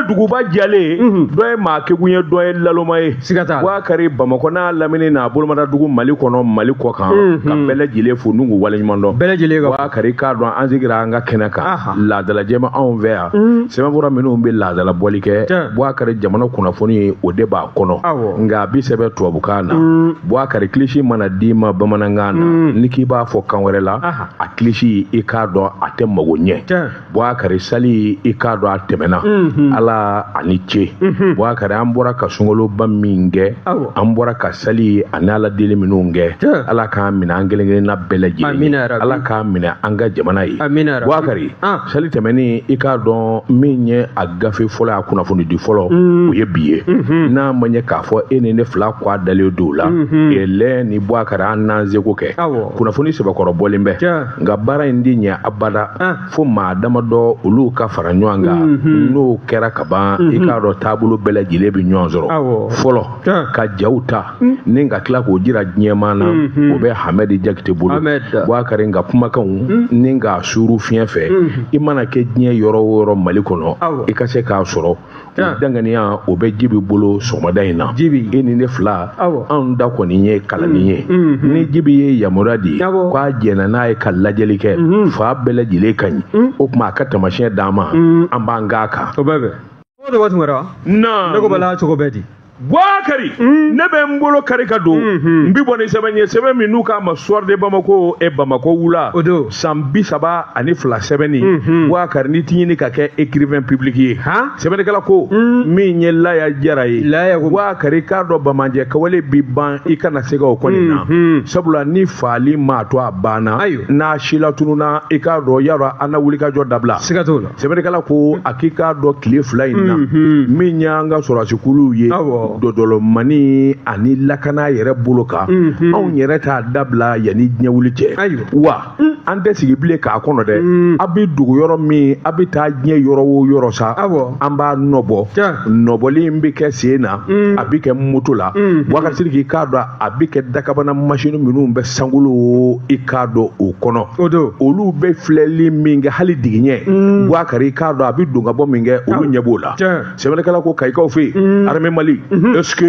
Duguba jalen, dɔ ye maa kekun ye, dɔ ye laloma ye. Siga t'a la. Bubakari, Bamakɔ n'a lamini n'a bolomada dugu, Mali kɔnɔ, Mali kɔ kan, ka bɛɛ lajɛlen fo n'u k'u waleɲuman dɔn. Bɛɛ lajɛlen ka. Bubakari, k'a dɔn an sigira an ka kɛnɛ kan. Laadalajɛ ma anw fɛ yan, sɛbɛnfura minnu bɛ laadala bɔli kɛ. Bubakari, jamana kunnafoni, o de b'a kɔnɔ. Nka a bi sɛbɛn tubabukan na. Bubakari, kilisi mana d'i ma bamanankan na, ni k'i b'a fɔ kan wɛrɛ la, a kilisi, i k'a dɔn a tɛ mago ɲɛ. Bubakari, sali, i k'a dɔn a tɛmɛna. Ala ani ce. Bubakari, an bɔra ka sunkaloba min kɛ, an bɔra ka sali ani Ala deli minnu kɛ, Ala k'an minɛ an kelen kelenna bɛɛ lajɛlen, Ala k'an minɛ an ka jamana ye. Bubakari, sali tɛmɛnen, i k'a dɔn min ye a gafe fɔlɔ, a kunnafoni di fɔlɔ, o ye bi ye. N'a ma ɲɛ k'a fɔ e ni ne fila kɔ a dalen don la lɛ ni Bubakari, an n'an seko kɛ, kunnafoni sɛbɛkɔrɔ bɔlen bɛ. Nka baara in di ɲɛ abada fo maa damadɔ olu ka fara ɲɔgɔn kan. N'o kɛra ka ban, i k'a dɔn taabolo bɛɛ lajɛlen bɛ ɲɔgɔn sɔrɔ. Fɔlɔ, ka jaw ta ni ka tila k'o jira diɲɛmaa na, o bɛ Hamɛdi Jakite bolo. Bubakari, nka kumakanw ni k'a suuru fiɲɛ fɛ, i mana kɛ diɲɛ yɔrɔ o yɔrɔ Mali kɔnɔ, i ka se k'a sɔrɔ, o danganiya, o bɛ Jibi bolo sɔgɔmada in na. E ni ne fila, anw da kɔni ye kalanni ye. Ni Jibi ye yamaruya di k'a jɛnna n'a ye ka lajɛli kɛ, fa bɛɛ lajɛlen ka ɲi, o tuma a ka taamasiyɛn d'an ma, an b'an k'a kan. O bɛɛ bɛ o de waati wɛrɛ. Ne ko bala, cogo bɛɛ di. Bubakari, ne bɛ n bolo kari ka don, n bi bɔ ni sɛbɛn ye, sɛbɛn min n'u k'a ma Soir de Bamako e Bamako wula. O don. San 32 sɛbɛnni. Bubakari, n'i ti ɲini ka kɛ écrivain public ye, sɛbɛnnikɛla ko min ye Laya Jara ye. Laya ko. Bubakari, k'a dɔn bamanjɛ kawale bi ban, i kana se ka o kɔni na, sabula ni faali maa to a banna, n'a sila tununa, i k'a dɔn yarɔ an na wulikajɔ dabila. Siga t'o la. Sɛbɛnnikɛla ko a k'i k'a dɔn tile 2 in na, min y'an ka sɔrɔdasikuluw ye, dɔdɔlɔmani ani lakana yɛrɛ bolo kan, anw yɛrɛ t'a dabila yanni diɲɛ wuli cɛ. Wa an tɛ sigi bilen k'a kɔnɔ dɛ. A bɛ dugu yɔrɔ min, a bɛ taa diɲɛ yɔrɔ o yɔrɔ sa, an b'a nɔbɔ. Nɔbɔli in bɛ kɛ sen na, a bɛ kɛ moto la. Bubakari Sidiki, k'a dɔn a bɛ kɛ dakabana masini minnu bɛ sankolo, i k'a dɔn o kɔnɔ, olu bɛ filɛli min kɛ hali digiɲɛ. Bubakari, k'a dɔn a bɛ don ka bɔ min kɛ, olu ɲɛ b'o la. Sɛbɛnnikɛla ko kayikaw fɛ yen, armée Mali, est-ce que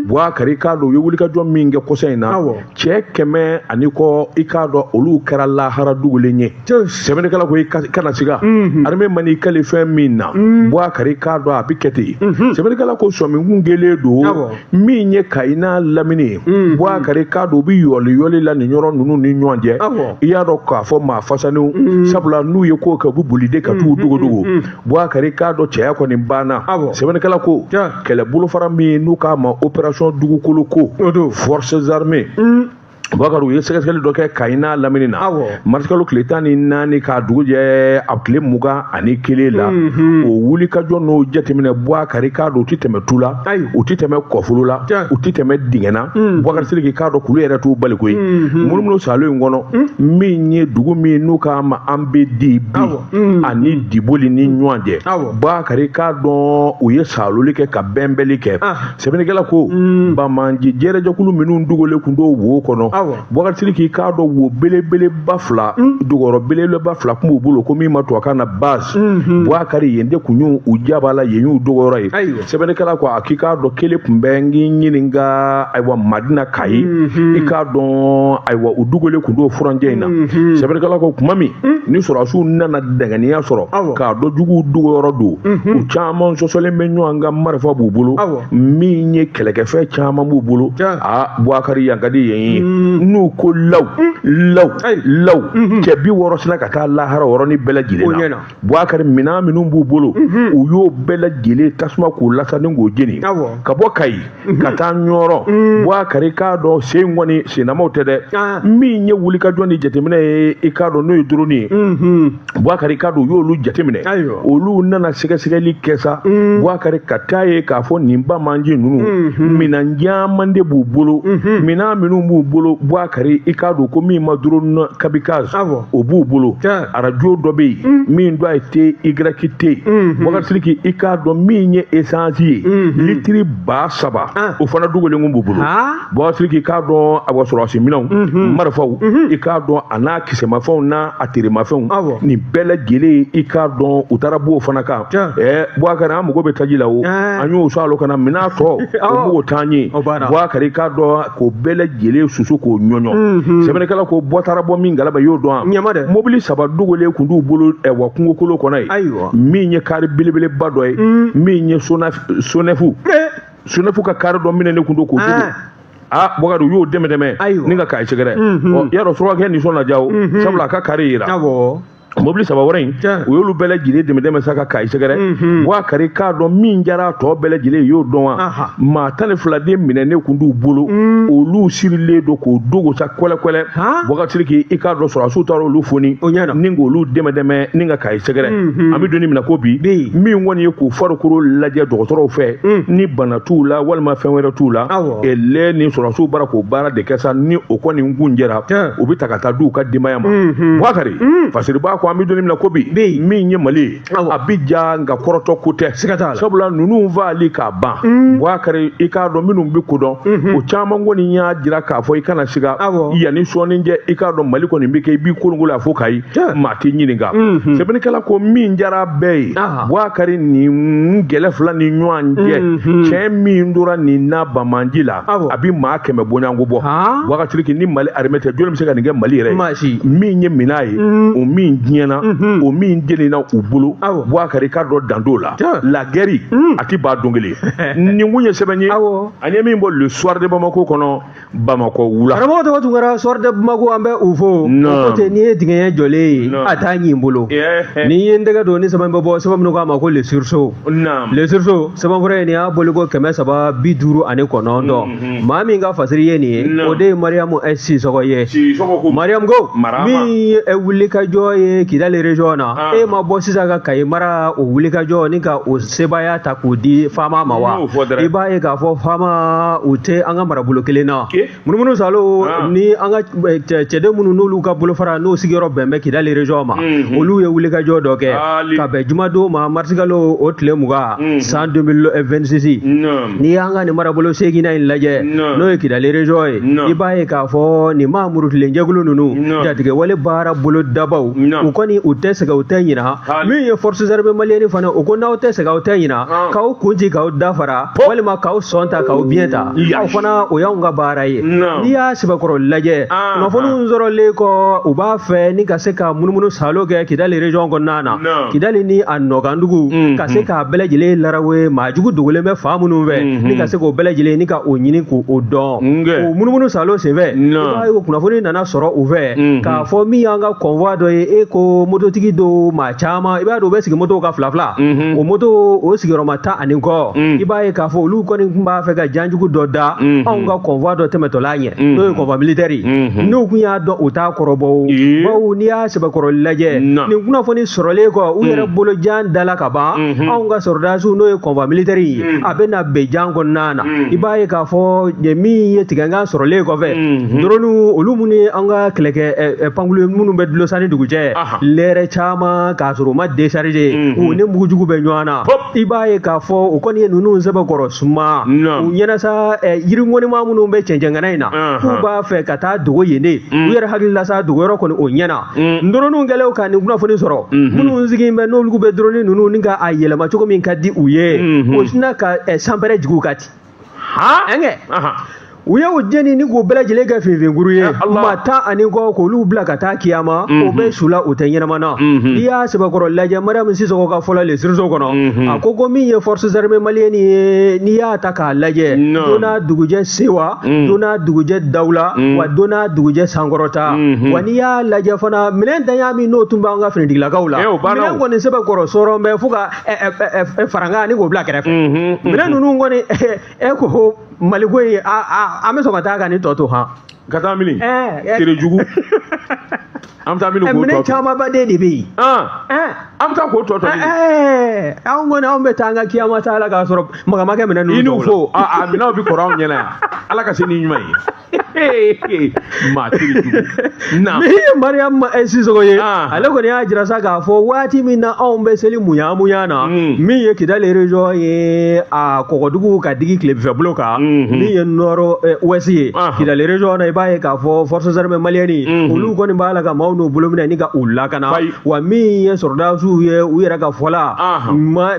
Bubakari, k'a dɔn u ye wulikajɔ min kɛ kɔsa in na, cɛ 100 ani kɔ, i k'a dɔn olu kɛra lahara dugulen ye. Sɛbɛnnikɛla ko i kana siga, armée Mali kale fɛn min na, Bubakari, k'a dɔn a bɛ kɛ ten. Sɛbɛnnikɛla ko sɔminkun kelen don min ye Kayi n'a lamini ye. Bubakari, k'a dɔn u bɛ yɔli yɔli la nin yɔrɔ ninnu ni ɲɔgɔn cɛ. I y'a dɔn k'a fɔ maa fasaninw, sabula n'u ye ko kɛ, u bɛ boli de ka t'u dogodogo. Bubakari, k'a dɔn cɛya kɔni banna. Sɛbɛnnikɛla ko kɛlɛ bolofara min n'u k'a ma opération dugukolo ko, forces armées, Bubakari, u ye sɛgɛsɛgɛli dɔ kɛ Kayi n'a lamini na marisikalo tile 14 k'a dugu jɛ a tile 21 la. O wulikajɔ n'o jateminɛ, Bubakari, k'a dɔn u tɛ tɛmɛ tu la, u tɛ tɛmɛ kɔfolo la, u tɛ tɛmɛ dingɛ na. Bubakari Sidiki, k'a dɔn kulu yɛrɛ t'u bali koyi. Munumunu salo in kɔnɔ, min ye dugu min n'u k'a ma an bɛ di bi ani Diboli ni ɲɔgɔn cɛ, Bubakari, k'a dɔn u ye saloli kɛ ka bɛnbɛnli kɛ. Sɛbɛnnikɛla ko bamanji jɛrɛjɛkulu minnu dogolen tun don wo kɔnɔ, Bubakari Sidiki, k'a dɔn wo belebeleba fila, dogɔrɔ belebeleba fila tun b'u bolo ko min ma tubabukan na base. Bubakari, yen de tun y'u jaba la, yen y'u dogoyɔrɔ ye. Sɛbɛnnikɛla ko a k'i k'a dɔn kelen tun bɛ n k'i ɲininka, ayiwa, Madina Kayi, i k'a dɔn ayiwa u dogolen tun don furancɛ in na. Sɛbɛnnikɛla ko tuma min ni sɔrɔdasiw nana danganiya sɔrɔ k'a dɔn juguw dogoyɔrɔ don, u caman sɔsɔlen bɛ ɲɔgɔn kan, marifa b'u bolo, min ye kɛlɛkɛfɛn caman b'u bolo. Aa Bubakari, yan ka di yen ye. N'u ko law law law, cɛ 60 sina ka taa lahara o yɔrɔnin bɛɛ lajɛlen na. Bubakari, minɛn minnu b'u bolo, u y'o bɛɛ lajɛlen tasuma k'u lasa ni k'o jeni. Ka bɔ Kayi ka taa Ɲɔrɔ, Bubakari, k'a dɔn sen kɔni sennamaw tɛ dɛ. Min ye wulikajɔ ni jateminɛ ye, i k'a dɔn n'o ye drone ye, Bubakari, k'a dɔn u y'olu jateminɛ. Olu nana sɛgɛsɛgɛli kɛ sa, Bubakari, ka taa ye k'a fɔ nin bamanji ninnu, minɛn caman de b'u bolo, minɛn minnu b'u bolo. Bubakari i k'a dɔn ko min ma drone kamikaze o b'u bolo arajo dɔ bɛ yen min dɔ ye TYT Bubakari Sidiki i k'a dɔn min ye essence ye litiri 3000 o fana dogolen kun b'u bolo Bubakari Sidiki i k'a dɔn a sɔrɔdasi minɛnw marifaw i k'a dɔn a n'a kisɛmafɛnw n'a a terimafɛnw nin bɛɛ lajɛlen i k'a dɔn u taara b'o fana kan Bubakari an mago bɛ taji la o an y'o sɔrɔ ka na minɛn tɔ o mago t'an ye Bubakari i k'a dɔn k'o bɛɛ lajɛlen susu k'o ɲɔɲɔ sɛbɛnnikɛla ko bɔ taara bɔ min kalama i y'o dɔn mobili saba dogolen kun t'u bolo wa kungokolo kɔnɔ yen min ye kari belebeleba dɔ ye min ye SONEF SONEF ka kari dɔ minɛnen kun don k'o dogo aa Bubakari u y'o dɛmɛ dɛmɛ ni ka Kayi sɛgɛrɛ ɔ y'a dɔn surakakɛ nisɔn na diya o sabula a ka kari yera mobili saba wɛrɛ in u y'olu bɛɛ lajɛlen dɛmɛ dɛmɛ sa ka Kayi sɛgɛrɛ Bubakari k'a dɔn min jara tɔ bɛɛ lajɛlen y'o dɔn wa maa 12 de minɛnen kun t'u bolo olu sirilen don k'o dogo sa kɔlɛkɔlɛ Bubakari Sidiki i k'a dɔn sɔrɔdasiw taara olu foni ni k'olu dɛmɛ dɛmɛ ni ka Kayi sɛgɛrɛ an bɛ don min na ko bi min kɔni ye k'u farikolo lajɛ dɔgɔtɔrɔw fɛ ni bana t'u la walima fɛn wɛrɛ t'u la ele ni sɔrɔdasiw bara k'o baara de kɛ sa ni o kɔni kun jɛra u bɛ ta ka taa di u ka denbaya ma Bubakari fasiriba ko an bɛ don min na ko bi min ye Mali ye a bɛ ja nka kɔrɔtɔ ko tɛ sabula ninnu faali k'a ban Bubakari i k'a dɔn minnu bɛ ko dɔn o caman kɔni y'a jira k'a fɔ i kana siga yanni sɔɔni cɛ i k'a dɔn Mali kɔni bɛ kɛ i b'i kolonkolon a fo Kayi maa t'i ɲininka sɛbɛnnikɛla ko min jara bɛɛ ye Bubakari nin gɛlɛ fila ni ɲɔgɔn cɛ cɛ min tora nin na banbaanci la a bɛ maa 100 bɔɲɔgɔnko bɔ Bubakari Sidiki ni Mali armée tɛ jɔni bɛ se ka nin kɛ Mali yɛrɛ ye min ye minɛn ye o min tiɲɛna o min jenina u bolo Bubakari k'a dɔn dan t'o la la guerre a ti ban don kelen nin kun ye sɛbɛn ye an ye min bɔ Le Soir de Bamako kɔnɔ Bamakɔ wula karamɔgɔ tɔgɔ Tunkara Soir de Bamako an bɛ u fo o ko ten n'i ye dingɛ ɲɛ jɔlen ye a t'a ɲin bolo n'i ye n tɛgɛ don ni sɛbɛn bɛ bɔ sɛbɛn minnu k'a ma ko Le Sursaut Le Sursaut sɛbɛnfura ye nin y'a bɔliko 359 maa min ka fasiri ye nin ye o de ye Mariyamu Sisɔkɔ ye Mariyamu ko min ye wulikajɔ ye Kidali région na e ma bɔ sisan ka Kayi mara o wulikajɔ ni ka o sebaaya ta k'o di FAMa ma wa i b'a ye k'a fɔ FAMa u tɛ an ka marabolo kelen na munumunu salo ni an ka cɛden minnu n'olu ka bolofara n'o sigiyɔrɔ bɛn bɛ Kidali région ma olu ye wulikajɔ dɔ kɛ ka bɛn jumadon ma marisikalo o tile 20 san 2026 n'i y'an ka nin marabolo seeginnan in lajɛ n'o ye Kidali région ye i b'a ye k'a fɔ nin maa murutilen jɛkulu ninnu jatigɛwale baara bolodabaw u kɔni u tɛ sɛgɛn u tɛ ɲina min ye forces armées maliennes fana o ko n'aw tɛ sɛgɛn aw tɛ ɲina k'aw kun ci k'aw dafara walima k'aw sɔn ta k'aw biɲɛ ta aw fana o y'anw ka baara ye n'i y'a sɛbɛkɔrɔ lajɛ kunnafoniw sɔrɔlen kɔ u b'a fɛ ni ka se ka munumunu salo kɛ Kidali région kɔnɔna na Kidali ni a nɔkandugu ka se k'a bɛɛ lajɛlen larawe maa jugu dogolen bɛ fan minnu fɛ ni ka se k'o bɛɛ lajɛlen ni ka o ɲini k'o dɔn o munumunu salo senfɛ i b'a ye o kunnafoni nana sɔrɔ u fɛ k'a fɔ min y'an ka convoi dɔ ye e ko mototigi dɔw maa caman i b'a dɔn u bɛ sigi motow kan fila fila o moto o sigiyɔrɔma 10 ani kɔ i b'a ye k'a fɔ olu kɔni tun b'a fɛ ka janjugu dɔ da anw ka convoi dɔ tɛmɛtɔla ɲɛ n'o ye convoi militaire ye n'u kun y'a dɔn u t'a kɔrɔbɔ o bawo n'i y'a sɛbɛkɔrɔ lajɛ nin kunnafoni sɔrɔlen kɔ u yɛrɛ bolo jan dala ka ban anw ka sɔrɔdasiw n'o ye convoi militaire ye a bɛ na bɛn jan kɔnɔna na i b'a ye k'a fɔ min ye tigɛnkan sɔrɔlen kɔfɛ drone olu minnu ye an ka kɛlɛkɛ pankulu minnu bɛ dulon san ni dugu cɛ lɛrɛ caman k'a sɔrɔ u ma décharger u ni mugujugu bɛ ɲɔgɔn na i b'a ye k'a fɔ u kɔni ye ninnu sɛbɛkɔrɔ suma u ɲɛna sa yiriŋɔnima minnu bɛ cɛncɛngana in na k'u b'a fɛ ka taa dogo yen de u yɛrɛ hakili la sa dogoyɔrɔ kɔni o ɲɛna drone kɛlen ka nin kunnafoni sɔrɔ minnu sigilen bɛ n'olu bɛ drone ninnu ni ka a yɛlɛma cogo min ka di u ye o sinna ka sanpɛrɛn jigin u kan ten u ye u jeni ni k'u bɛɛ lajɛlen kɛ finfinkuru ye maa 10 ani kɔ k'olu bila ka taa kiyama o bɛ su la u tɛ ɲɛnama na n'i y'a sɛbɛkɔrɔ lajɛ Mariam Sisɔkɔ ka fɔlɔ Le Sursaut kɔnɔ a ko ko min ye forces armées maliennes ye n'i y'a ta k'a lajɛ don n'a dugujɛ sewa don n'a dugujɛ dawula wa don n'a dugujɛ sankɔrɔta wa n'i y'a lajɛ fana minɛn danya min n'o tun b'an ka finitigilakaw la minɛn kɔni sɛbɛkɔrɔ sɔrɔ bɛ fo ka farankan ni k'o bila kɛrɛfɛ minɛn ninnu kɔni e ko Maliko in an bɛ sɔn ka taa ka nin tɔ to han ka taa mini tere jugu. An bɛ taa minnu k'o minɛn tɔ to. camanba de bɛ yen. An bɛ taa k'o tɔ to. Anw kɔni, anw bɛ taa an ka kiyama ta la k'a sɔrɔ maga ma kɛ minɛn I ninnu n'u tɔw la. fo a minɛnw bɛ kɔrɔ anw ɲɛna yan. Ala ka se ni ɲuman ye. Maa teri jugu. Na. Min ye Mariam Sisoko ye, ale kɔni y'a jira sa k'a fɔ waati min na anw bɛ seli munya munya na, min ye Kidali région ye, a kɔgɔdugu ka digi tilebinfɛ kan, min ye nord ouest ye, Kidali région na, i b'a ye k'a fɔ forces armées maliennes, olu kɔni b'a la ka maaw n'u bolo minɛ ni ka u lakana. Wa min ye sɔrɔdasiw ye, u yɛrɛ ka fɔ la,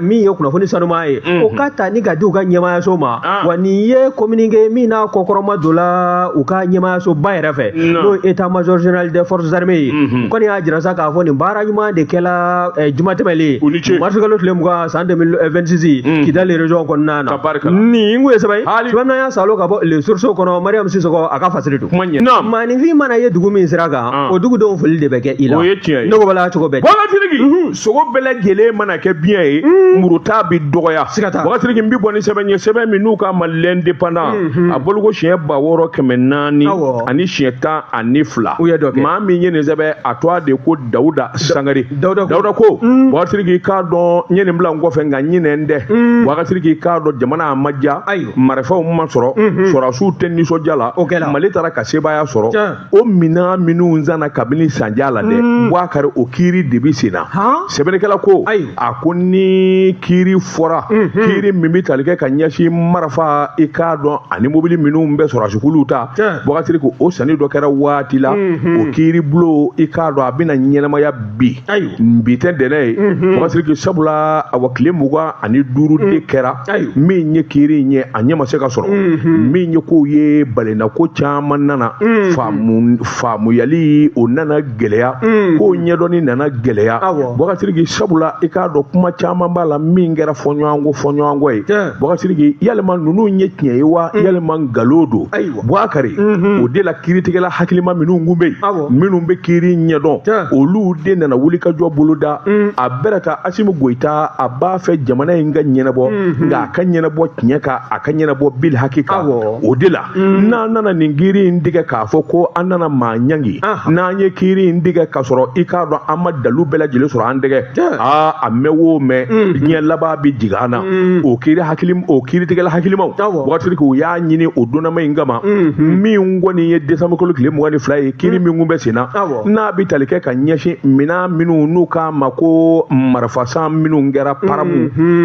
min ye kunnafoni sanuman ye, o ka ta ni ka di u ka ɲɛmaayaso ma. Wa nin ye communiqué min n'a kɔkɔrɔma donna u ka ɲɛmaayasoba yɛrɛ fɛ, n'o ye état major général des forces armées ye. U kɔni y'a jira sa k'a fɔ nin baara ɲuman de kɛla juma tɛmɛlen, U ni ce. mars kalo tile 20 san 2026, Kidali région kɔnɔna na. Ka barika la. Nin kun ye sɛbɛn ye. Hali. Sɛbɛn min y'an salo ka bɔ les sources kɔnɔ, Mariam Sisoko a ka fasiri don. Kuma ɲɛ. Naam. Maaninfin mana ye dugu min sira kan, o dugudenw foli de bɛ kɛ i la. O ye tiɲɛ ye. Ne ko bala cogo bɛɛ. Wagatirigi, sogo bɛɛ lajɛlen mana kɛ biɲɛ ye, muruta bi dɔgɔya. Siga t'a la. Wagatirigi, n bi bɔ ni sɛbɛn ye, sɛbɛn min n'u k'a ma L'Indépendant, a bɔliko siɲɛ 6400 ani siɲɛ 12. U ye dɔ kɛ. Maa min ye nin sɛbɛn, a tɔgɔ de ko Dawuda Sangare. Dawuda ko. Dawuda ko, Wagatirigi, k'a dɔn n ye nin bila n kɔfɛ, nka ɲinɛ n tɛ. Wagatirigi, k'a dɔn jamana a ma diya, marifaw ma sɔrɔ, sɔrɔdasiw tɛ nisɔndiya la. O kɛla. Mali taara ka sebaaya sɔrɔ. Tiɲɛ. O minan minnu sanna kabini sanja la dɛ, Bubakari, o kiiri de bi sen na. Sɛbɛnnikɛla ko, a ko ni kiiri fɔra, kiiri min bɛ tali kɛ ka ɲɛsin marifa, i k'a dɔn, ani mobili minnu bɛ sɔrɔdasikuluw ta, Wagati ko o sanni dɔ kɛra waati la, o kiiri bulon, i k'a dɔn, a bɛna ɲɛnamaya bi. Bi tɛ dɛnɛ ye, Wagati, sabula awa tile 25 de kɛra min ye kiiri in ye, a ɲɛ ma se ka sɔrɔ. Min ye kow ye, balenna ko caman nana, faamu faamuyali o nana gɛlɛya, ko ɲɛdɔnni nana gɛlɛya. Wagati, sabula i k'a dɔn kuma caman b'a la min kɛra fɔɲɔgɔnkɔ fɔɲɔgɔnkɔ ye. Wagati, yalima ninnu ye tiɲɛ ye wa, yalima nkalon don? Bubakari, o de la kiiritigɛla hakilima minnu kun bɛ yen, minnu bɛ kiiri ɲɛdɔn, olu de nana wulikajɔ boloda. A bɛrɛ ta Asimi Goyita, a b'a fɛ jamana in ka ɲɛnabɔ, nka a ka ɲɛnabɔ tiɲɛ kan, a ka ɲɛnabɔ bil haki kan. O de la n'an nana nin kiiri in tigɛ k'a fɔ ko an nana maa ɲangi, n'an ye kiiri in tigɛ k'a sɔrɔ i k'a dɔn an ma dalu bɛɛ lajɛlen sɔrɔ an tɛgɛ, aa, a mɛn o mɛn, diɲɛ laban bɛ jigin an na. O kiiri hakili, o kiiritigɛla hakilimaw, wagati u y'a ɲini o donnama in kama, min kɔni ye décembre kalo tile 22 ye, kiiri min kun bɛ sen na, n'a bɛ tali kɛ ka ɲɛsin minan minnu n'u k'a ma ko marifasan minnu kɛra Param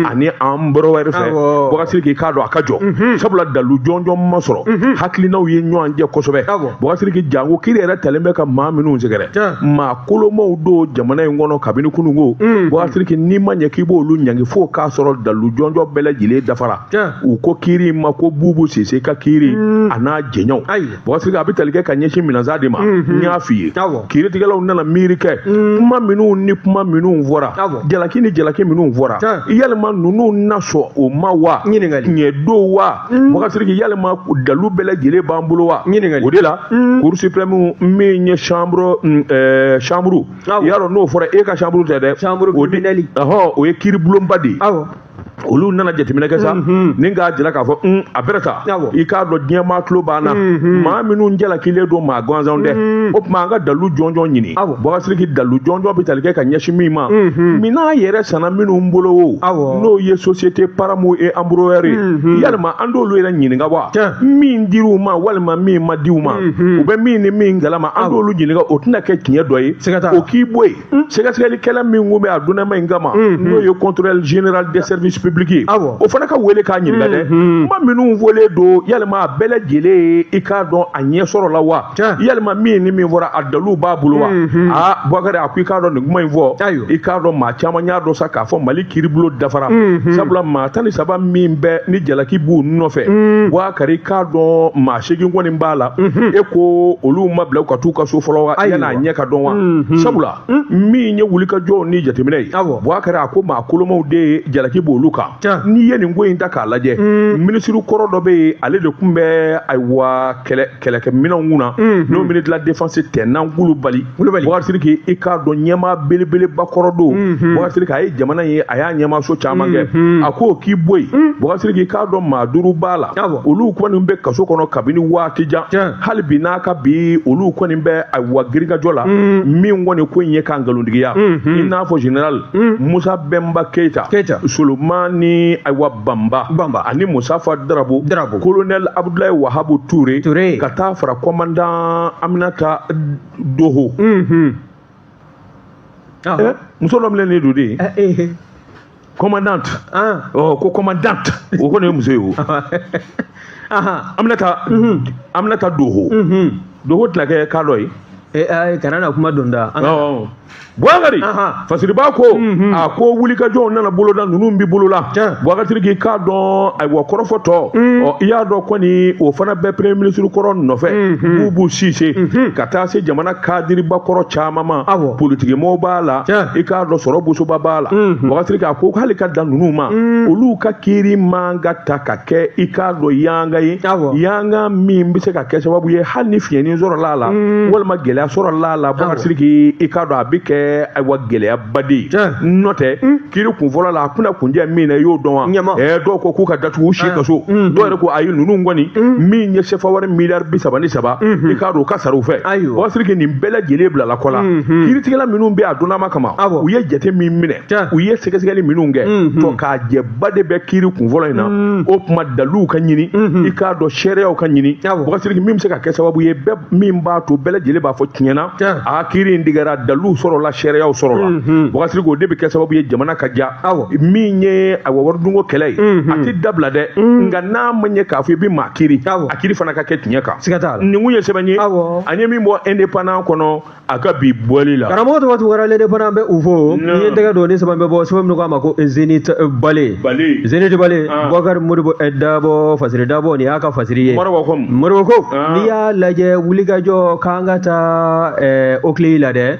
ani Embraer fɛ, wagati k'i k'a dɔn a ka jɔ, sabula dalu jɔnjɔn ma sɔrɔ, hakilinaw ye ɲɔgɔn jɛ kosɛbɛ. Wagati k'i janko kiiri yɛrɛ talen bɛ ka maa minnu sɛgɛrɛ, maa kolomaw don jamana in kɔnɔ kabini kununko. Wagati k'i n'i ma ɲɛ k'i b'olu ɲangi fo k'a sɔrɔ dalu jɔnjɔn bɛɛ lajɛlen dafara. U ko kiiri in ma ko Bubu Sise ka kiiri a n'a jɛɲɔgɔnw. Wagati a bɛ tali kɛ ka ɲɛsin minansan de ma. N y'a f'i ye, kiiritigɛlaw nana miiri kɛ, kuma minnu ni kuma minnu fɔra, jalaki ni jalaki minnu fɔra, yalima ninnu na sɔn o ma wa? Tiɲɛ don wa? Wagati yalima dalu bɛɛ lajɛlen b'an bolo wa? O de la Cour suprême min ye chambre, yarɔ n'o fɔra e ka chambre tɛ dɛ, Chambre criminelle. Ɔhɔn, o ye kiiri bulonba de ye. Olu nana jateminɛ kɛ sa ni k'a jira k'a fɔ a bɛrɛ ta, i k'a dɔn diɲɛmaa tulo b'an na, maa minnu jalakilen don maa gansanw tɛ. O tuma an ka dalu jɔnjɔn ɲini. Bubakari, dalu jɔnjɔn bɛ tali kɛ ka ɲɛsin min ma, minan yɛrɛ sanna minnu bolo o, n'o ye société Param et Embraer ye, yalima an t'olu yɛrɛ ɲininka wa? Min dir'u ma walima min ma di u ma, u bɛ min ni min kalama, an t'olu ɲininka? O tɛna kɛ tiɲɛ dɔ ye. O k'i bɔ yen, sɛgɛsɛgɛlikɛla min kun bɛ a donnama in kama, n'o ye contrôleur général des services publics ye, o fana ka wele k'a ɲininka dɛ, kuma minnu fɔlen don, yalima a bɛɛ lajɛlen ye i k'a dɔn a ɲɛ sɔrɔ la wa? Yalima min ni min fɔra, a daluw b'a bolo wa? Aa, Bubakari, a ko i k'a dɔn nin kuma in fɔ, i k'a dɔn maa caman y'a dɔn sa k'a fɔ Mali kiiribulon dafara, sabula maa 13 min bɛ ni jalaki b'u nɔfɛ, Bubakari, i k'a dɔn maa 8 kɔni b'a la. E ko olu ma bila u ka t'u ka so fɔlɔ wa, yan'a ɲɛ ka dɔn wa? Sabula min ye wulikajɔw ni jateminɛ ye, Bubakari, a ko maa kolomaw de ye jalaki b'olu kan. fa n'i ye nin ko in ta k'a lajɛ minisiri kɔrɔ dɔ bɛ yen, ale de tun bɛ ayiwa kɛlɛkɛminɛnw kunna, n'o ministre de la défense Tɛnan Kulubali. Boubacar Sidiki, i k'a dɔn ɲɛmaa belebeleba kɔrɔ don. Boubacar Sidiki, a ye jamana ye, a y'a ɲɛmaaso caman kɛ. A ko k'i bɔ yen, Boubacar Sidiki, i k'a dɔn maa duuru b'a la, olu kɔni bɛ kaso kɔnɔ kabini waati jan. Hali bi n'a ka bi, olu kɔni bɛ ayiwa girinkajɔ la. Min kɔni ko in ye k'a nkalontigiya, i n'a fɔ général Musa Bɛnba Keyita, Solomani ayiwa Banba ani Musafa Darabo, colonel Abdoulaye Wahabu Touré, ka taa fara commandant Aminata Doho. Muso dɔ minɛnen don de, commandante. Ko commandante, o kɔni ye muso ye. O Aminata Doho, Doho tɛna kɛ kadɔ ye. Kana na kuma don da. Boubacar, Fasiriba ko a ko wulikajɔw nana boloda, ninnu bi bolola. Boubacar Sidiki, k'a dɔn ayiwa kɔrɔfɔ tɔ, ɔ i y'a dɔn kɔni, o fana bɛ premier ministre kɔrɔ nɔfɛ, Bubu Sise, ka taa se jamana kadiriba kɔrɔ caman ma. Politikimɔgɔw b'a la, i k'a dɔn sɔrɔ bosoba b'a la. Boubacar Sidiki, a ko hali ka dan ninnu ma, olu ka kiiri man ka ta ka kɛ, i k'a dɔn yanga ye, yanga min bɛ se ka kɛ sababu ye, hali ni fiɲɛni sɔrɔla a la walima gɛlɛya sɔrɔla a la, Boubacar Sidiki, i k'a dɔn a bɛ kɛ ayiwa gɛlɛyaba de ye. N'o tɛ, kiiri kunfɔlɔ la, a kunna kunjɛ min na, i y'o dɔn wa? Dɔw ko k'u ka datugu u si kaso, dɔw yɛrɛ ko ayi, ninnu kɔni min ye sefa wari miliyari 33, i k'a dɔn u ka sara u fɛ. Boubacar Sidiki, nin bɛɛ lajɛlen bilala kɔ la. Kiiritigɛla minnu bɛ a donnama kama, u ye jate min minɛ, u ye sɛgɛsɛgɛli minnu kɛ, tɔ k'a jɛba de bɛ kiiri kunfɔlɔ in na. O tuma daliluw ka ɲini, i k'a dɔn seereyaw ka ɲini, Boubacar Sidiki, min bɛ se ka kɛ sababu ye bɛɛ min b'a to bɛɛ lajɛlen b'a fɔ tiɲɛna a kiiri in tigɛra, daliluw sɔrɔla, seereyaw sɔrɔla. Boubacar Sidiki, o de bɛ kɛ sababu ye jamana ka ja. Min ye ayiwa waridunko kɛlɛ ye, a tɛ dabila dɛ, nka n'a ma ɲɛ k'a fɔ i bɛ maa kiiri, a kiiri fana ka kɛ tiɲɛ kan. Nin kun ye sɛbɛn ye an ye min bɔ Indépendant kɔnɔ a ka bi bɔli la. Karamɔgɔ tɔgɔ Tunkara, l'Indépendant bɛ u fo. N'i ye tɛgɛ don ni sɛbɛn bɛ bɔ, sɛbɛn min k'a ma ko Zenith Bale, Zenith Bale, Boubacar Modibo Dabo, Fasiri Dabo, nin y'a ka fasiri ye. Moribo ko n'i y'a lajɛ wulikajɔ k'an ka taa OCLEI la dɛ,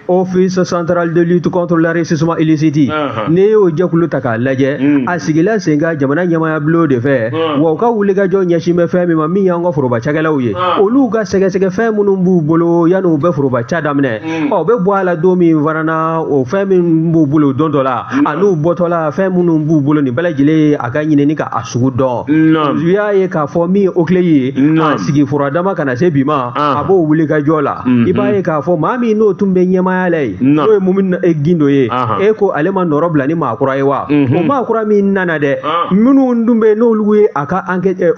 Office central de lutte contre l'enrichissement illicite, n'i y'o jɛkulu ta k'a lajɛ, a sigila sen kan jamana ɲɛmaaya bulon de fɛ. Wa u ka wulikajɔ ɲɛsin bɛ fɛn min ma, min y'an ka foroba cakɛlaw ye, olu ka sɛgɛsɛgɛ fɛn minnu b'u bolo yanni u bɛ foroba ca daminɛ, ɔ bɛ bɔ a la don min fana na, o fɛn min b'u bolo don dɔ la, an'u bɔtɔla fɛn minnu b'u bolo, nin bɛɛ lajɛlen a ka ɲinini ka a sugu dɔn. U y'a ye k'a fɔ min ye OCLEI ye, a sigi furadama ka na se bi ma, a b'o wulikajɔ la. I b'a ye k'a fɔ maa min n'o tun bɛ ɲɛmaaya la yen, n'o ye Mumini Gindo ye, e ko ale ma nɔrɔ bila ni maa kura ye wa? O maa kura min nana dɛ, minnu dun bɛ n'olu ye a ka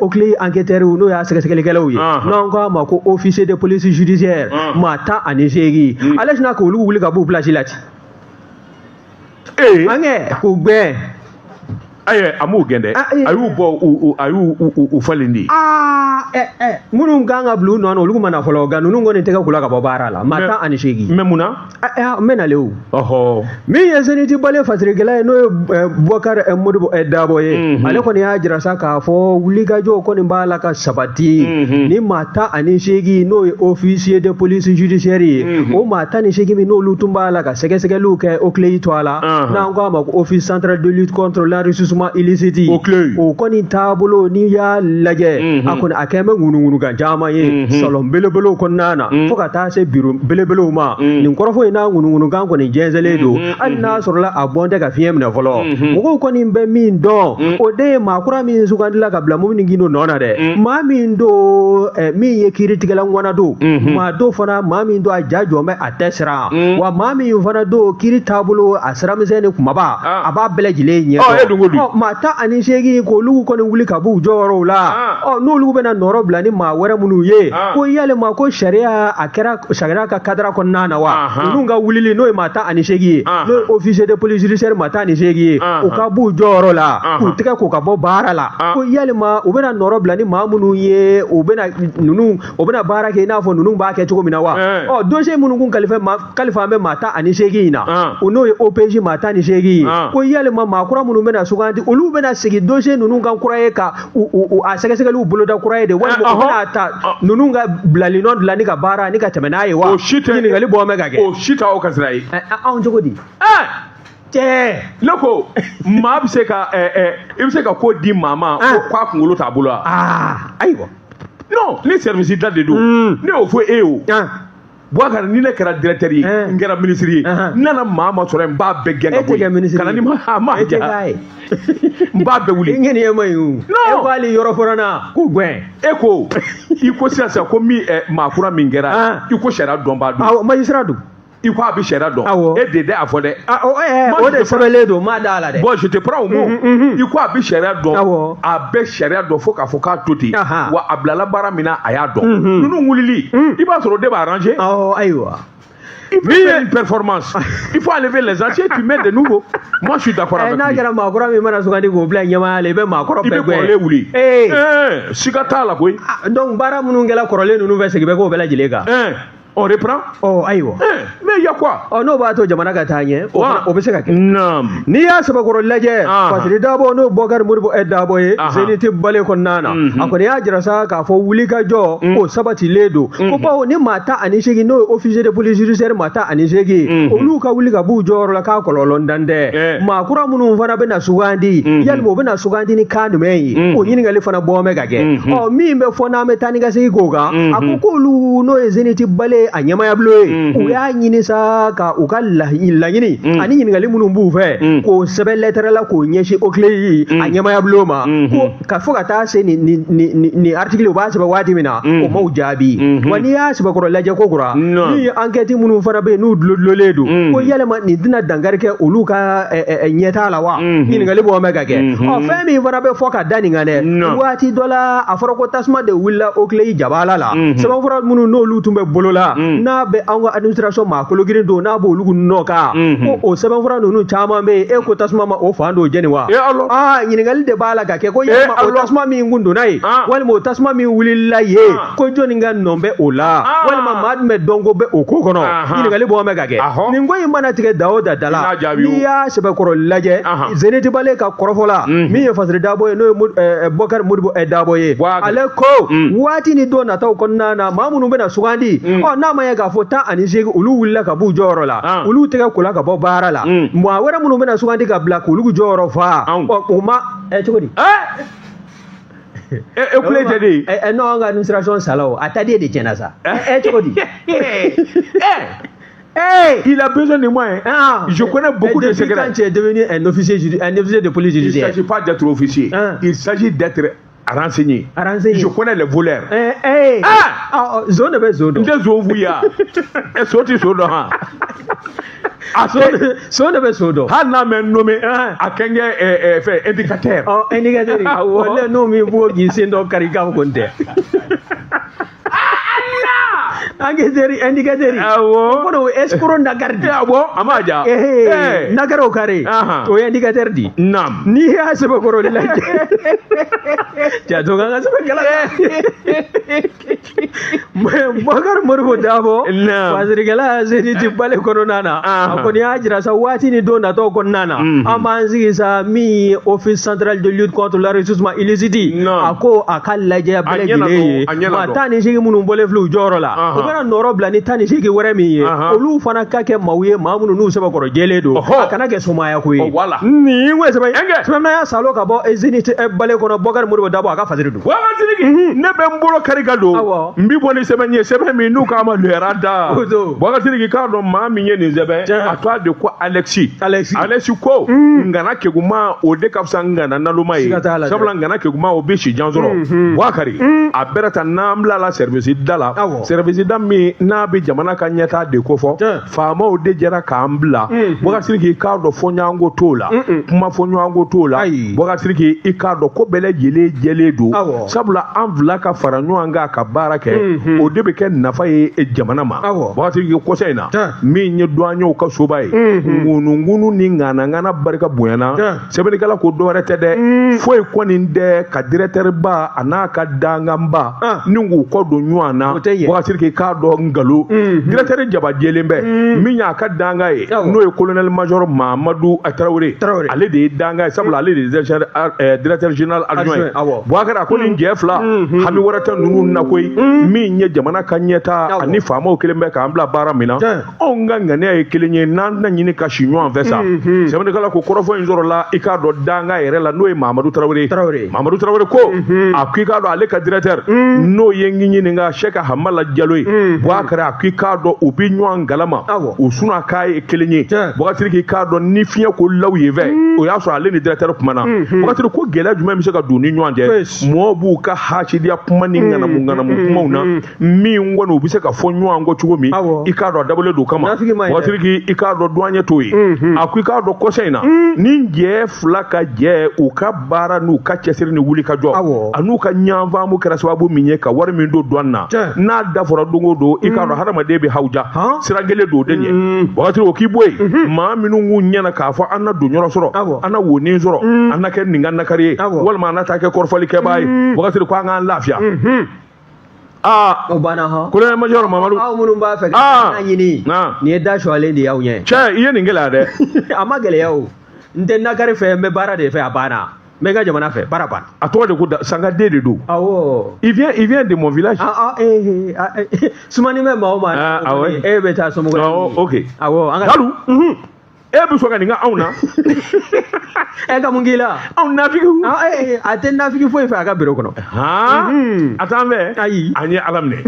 OCLEI enquêteurs, n'o y'a sɛgɛsɛgɛlikɛlaw ye, n'an k'a ma ko officier de police judiciaire, maa 18, ale sinna k'olu wuli ka b'u place la ten. An kɛ k'u gɛn. Ayi, a m'u gɛn dɛ, a y'u bɔ, a y'u u falen de. Minnu kan ka bila u nɔ na, olu ma na fɔlɔ, nka ninnu kɔni tɛgɛ k'u la ka bɔ baara la, maa 18. Mais mun na? N bɛ nalen o. Min ye Zenith Bale fasirikɛla ye, n'o ye Boubacar Modibo Dabo ye, ale kɔni y'a jira sa k'a fɔ wulikajɔw kɔni b'a la ka sabati ni maa 18, n'o ye officier de police judiciaire ye, o maa 18 min n'olu tun b'a la ka sɛgɛsɛgɛliw kɛ OCLEI tɔgɔ la, n'an k'a ma ko Office central de lutte contre l'enrichissement illicite, o kɔni taabolo, n'i y'a lajɛ, a kɔni a kɛn bɛ ŋunuŋunukan caman ye salon belebelew kɔnɔna na, fo ka taa se biro belebelew ma. Nin kɔrɔfɔ in n'a ŋunuŋunukan kɔni jɛnsɛnlen don, hali n'a sɔrɔla a bɔn tɛ ka fiɲɛ minɛ fɔlɔ. Mɔgɔw kɔni bɛ min dɔn, o de ye maa kura min sugandila ka bila Mumini Gindo nɔ na dɛ, maa min don, min ye kiiritigɛla ŋana don, maa don fana, maa min don a ja jɔn bɛ, a tɛ siran, wa maa min fana don kiiri taabolo a siramisɛn ni kumaba, a b'a bɛɛ lajɛlen ɲɛ dɔn. Maa 18 k'olu kɔni wuli ka b'u jɔyɔrɔw la, ɔ n'olu bɛna nɔrɔ bila ni maa wɛrɛ minnu ye, ko yalima ko sariya a kɛra sariya ka kadara kɔnɔna na wa? Ninnu ka wulili, n'o ye maa 18 ye, n'o ye officier de police judiciaire maa 18 ye, u ka b'u jɔyɔrɔ la k'u tɛgɛ ko ka bɔ baara la, ko yalima u bɛna nɔrɔ bila ni maa minnu ye, u bɛna ninnu, u bɛna baara kɛ i n'a fɔ ninnu b'a kɛ cogo min na wa? Ɔ dossier minnu kun kalifa bɛ maa 18 in na, o n'o ye OPJ maa 18 ye, ko yalima maa kura minnu bɛna sugandi, olu bɛna sigi dossier ninnu kan kura ye ka a sɛgɛsɛgɛliw boloda kura ye de, walima u bɛna ta ninnu ka bilali nɔ dilan ni ka baara ni ka tɛmɛ n'a ye wa? O si tɛ ɲininkali bɔ bɛ ka kɛ. O si t'aw ka sira ye. Anw cogo di? Cɛ. Ne ko maa bɛ se ka i bɛ se ka ko di maa ma ko k'a kunkolo t'a bolo wa? Ayiwa. Non, ni service da de don. Ne y'o fɔ e ye o. Boubacar, ni ne kɛra directeur ye, n kɛra ministre ye, n nana maa ma sɔrɔ yen, n b'a bɛɛ gɛn ka E tɛ kɛ ministre ka na ni ma ma E tɛ k'a ye. N b'a bɛɛ wuli. I ŋaniya man ɲi o. Non. E ko hali yɔrɔ fɔra na k'u gɛn. E ko i ko sisan sisan ko min maa kura min kɛra, i ko sariya dɔnbaa don. Awɔ, magistrat don. I ko a bɛ sariya dɔn. Awɔ. E de tɛ a fɔ dɛ. O de sɛbɛnlen don, n m'a da a la dɛ. Bon, je te prends au mot. I ko a bɛ sariya dɔn. Awɔ. A bɛ sariya dɔn fo k'a fɔ k'a to ten. Wa a bilala baara min na, a y'a dɔn. Ninnu wulili, i b'a sɔrɔ o de b'a arranger. Awɔ, ayiwa. Il faut faire une performance. Il faut enlever les anciens, tu mets des nouveaux. Moi, je suis d'accord avec N'a lui. kɛra maakɔrɔ min mana sugandi k'o bila ɲɛmaaya la, i bɛ maakɔrɔ I bɛ bɛɛ gɛn. kɔrɔlen wuli. Siga t'a la koyi. Donc baara minnu kɛra kɔrɔlen ninnu fɛ, segin bɛ k'o bɛɛ lajɛlen kan. On reprend. Ɔ, ayiwa. Mais il y a quoi? Ɔ, n'o b'a to jamana ka taa ɲɛ, o fana o bɛ se ka kɛ. Naam. N'i y'a sɛbɛkɔrɔ lajɛ, Fasiri Dabo, n'o Bɔkari Modibo Dabo ye, Zénith Balé kɔnɔna na, a kɔni y'a jira sa k'a fɔ wulikajɔ k'o sabatilen don, ko bawo ni maa 18, n'o ye officier de police judiciaire maa 18, olu ka wuli ka b'u jɔyɔrɔ la k'a kɔlɔlɔ dan tɛ. Maa kura minnu fana bɛna sugandi, yalima o bɛna sugandi ni kan jumɛn ye? O ɲininkali fana bɔ bɛ ka kɛ. Ɔ, min bɛ fɔ n'an bɛ taa ni ka segin k'o kan, a ko k'olu, n'o ye Zénith Balé a ɲɛmaayabulon ye, u y'a ɲini sa ka u ka laɲini ani ɲininkali minnu b'u fɛ k'o sɛbɛn lɛtɛrɛ la k'o ɲɛsin OCLEI a ɲɛmaayabulon ma, ko ka fo ka taa se nin nin nin nin article, u b'a sɛbɛn waati min na, o m'o jaabi. Wa n'i y'a sɛbɛkɔrɔ lajɛ ko kura, min ye enquête minnu fana bɛ yen n'u dulondulonnen don, ko yalima nin tɛna dankari kɛ olu ka ɲɛtaa la wa? Ɲininkali bɔ bɛ ka kɛ. Ɔ, fɛn min fana bɛ fɔ ka da nin kan dɛ, waati dɔ la a fɔra ko tasuma de wulila OCLEI jabala la, sɛbɛnfura minnu n'olu tun bɛ bolo la, n'a bɛ anw ka administration maa kologirin don, n'a b'olu nɔ kan, ko o sɛbɛnfura ninnu caman bɛ yen, e ko tasuma ma o fan dɔw jeni wa? Ɲininkali de b'a la ka kɛ ko yalima o tasuma min kun donna yen, walima o tasuma min wulila yen, ko jɔnni ka nɔ bɛ o la, walima maa jumɛn dɔnko bɛ o ko kɔnɔ? Ɲininkali bɔ bɛ ka kɛ. Nin ko in mana tigɛ da o da da la, n'i y'a sɛbɛkɔrɔ lajɛ, Zénith Balé ka kɔrɔfɔ la, min ye Fasiri Dabo ye, n'o ye Bɔkari Modibo Dabo ye, ale ko waati ni don nataw kɔnɔna na, maa minnu bɛna sugandi, ɔ, n'a ma ye k'a fɔ 18 olu wulila ka b'u jɔyɔrɔ la, olu tɛgɛ kola ka bɔ baara la, maa wɛrɛ minnu bɛna sugandi ka bila k'olu jɔyɔrɔ fa, o ma cogo di? E kule tɛ de ye. Non, an ka administration sala o, a taden de tiɲɛna sa. Cogo di? Hey, il a besoin de moi. Hein. Je connais beaucoup de secrets. Quand tu es devenu un officier de police judiciaire. Il ne s'agit pas d'être officier. Il s'agit d'être renseigné. Renseigné. Je connais les voleurs. Zone de zone. N tɛ zon f'u ye. So tɛ so dɔn han. A so de bɛ so dɔn. Hali n'a mɛ nommé, a kɛ n kɛ fɛn indicateur. Ɔ, indicateur. Awɔ. N'o min b'o k'i sen dɔ kari k'a fɔ ko n tɛ. Enquêteur, indicateur. Awɔ. O kɔrɔ o escroc nakari di. Awɔ, a ma ja. Nakari o kari. O ye indicateur di. Naam. N'i y'a sɛbɛkɔrɔ lajɛ. Janto kan ka sɛbɛn kala. Bɔkari Modibo Dabo. Naam. Fasirikɛla Zénith Balé kɔnɔna na. A kɔni y'a jira sa waati ni don nataw kɔnɔna na. An b'an sigi sa min ye Office central de lutte contre l'enrichissement illicite. A ko a ka lajɛ bɛɛ lajɛlen ye. Maa 18 minnu bɔlen filɛ u jɔyɔrɔ la, u bɛna nɔrɔ bila ni 18 wɛrɛ min ye, olu fana ka kɛ maaw ye, maa minnu n'u sɛbɛkɔrɔ jɛlen don, a kana kɛ somaya ko ye. Nin ko sɛbɛn sɛbɛn y'a salo ka bɔ Zénith Balé kɔnɔ, Bɔkari Modibo Dabo a ka fasiri don. Sidiki, ne bɛ n bolo kari ka don, n bi bɔ ni sɛbɛn ye, sɛbɛn min n'u k'a ma lɛra da. Bɔkari Sidiki, k'a dɔn maa min ye nin sɛbɛn, a to a de ko Alexis. Alexis ko ngana keguma, o de ka fisa ngana naloma ye, sabula ngana keguma o bɛ si jan sɔrɔ. Bɔkari, a bɛrɛ ta n'an bilala service da la, service da min n'a bɛ jamana ka ɲɛtaa de ko fɔ, faamaw de jɛra k'an bila. Bɔkari Sidiki, k'a dɔn fɔɲɔgɔnko t'o la, kuma fɔɲɔgɔnko t'o la. Bɔkari Sidiki, i k'a dɔn ko bɛɛ lajɛlen jɛlen don, sabula an fila ka fara ɲɔgɔn kan ka baara kɛ, o de bɛ kɛ nafa ye jamana ma. Bɔkari Sidiki, kɔsa in na, min ye douaniers ka soba ye, ŋunuŋunu ni ŋanaŋana barika bonyana. Sɛbɛnnikɛla ko dɔwɛrɛ tɛ dɛ, foyi kɔni tɛ ka directeur ba a n'a ka danganba ni k'u kɔ don ɲɔgɔn na. Bɔkari Sidiki, k'a k'a dɔn nkalon directeur jaba jɛlen bɛ min y'a ka dankan ye, n'o ye colonel major Mahamadu Tarawele, ale de ye dankan ye, sabula ale de ye directeur général adjoint ye. Boubacar, a ko nin jɛ fila, hami wɛrɛ tɛ ninnu na koyi, min ye jamana ka ɲɛta ani faamaw kelen bɛ k'an bila baara min na. Anw ka ŋaniya ye kelen ye, n'an tɛna ɲini ka si ɲɔgɔn fɛ sa. Sɛbɛnnikɛla ko kɔrɔfɔ in sɔrɔla, i k'a dɔn, dankan yɛrɛ la, n'o ye Mahamadu Tarawele. Mahamadu Tarawele ko a ko i k'a dɔn, ale ka directeur, n'o ye n ɲininka Sɛki Hamala Jalo ye. Boubacar, a ko i k'a dɔn, u bɛ ɲɔgɔn kalama, u suna k'a ye kelen ye. Boubacar, k'i k'a dɔn ni fiɲɛ ko law yen fɛ, o y'a sɔrɔ ale ni directeur kumana. Boubacar ko gɛlɛya jumɛn bɛ se ka don ni ɲɔgɔn cɛ? Mɔgɔw b'u ka hasidiya kuma ni ŋanamu ŋanamu kumaw na, min kɔni u bɛ se ka fɔ ɲɔgɔn kɔ cogo min, i k'a dɔn a dabɔlen don kama. Boubacar, i k'a dɔn douanier t'o ye. A ko i k'a dɔn kɔsa in na, ni jɛ fila ka jɛ, u ka baara n'u ka cɛsiri ni wuli ka jɔ an'u ka ɲanfaamu kɛra sababu min ye ka wari min don douane na, n'a da fɔra don o don, i k'a dɔn hadamaden bɛ hawuja sira kelen don o de ɲɛ. Boubacar, o k'i bɔ yen, maa minnu k'u ɲɛna k'a fɔ an na don yɔrɔ sɔrɔ, an na wonin sɔrɔ, an na kɛ nin ka nakari ye, walima an na taa kɛ kɔrɔfɔlikɛbaa ye. Boubacar ko an k'an lafiya. Aa, o banna hɔn. Colonel major Mamadu. Aw minnu b'a fɛ ka ɲini, nin ye da sɔlen de y'aw ɲɛ. Cɛ, i ye nin gɛlɛya dɛ. A ma gɛlɛya o, n tɛ nakari fɛ, n bɛ baara de fɛ, a banna. N bɛ n ka jamana fɛ, baara banna. A tɔgɔ de ko Sangaden de don. Awɔ. Il vient de mon village. Ah ah, eh eh, sumani bɛ maa o maa. Ah ouais. E bɛ taa somɔgɔw. Awɔ, ok. Awɔ, an ka. Dalu. E bɛ sɔn ka nin kɛ anw na? E ka mun k'i la? Anw nafigiw. Ah, eh, a tɛ nafigi foyi fɛ a ka bureau kɔnɔ. Han, a t'an fɛ. Ayi. An ye Ala minɛ.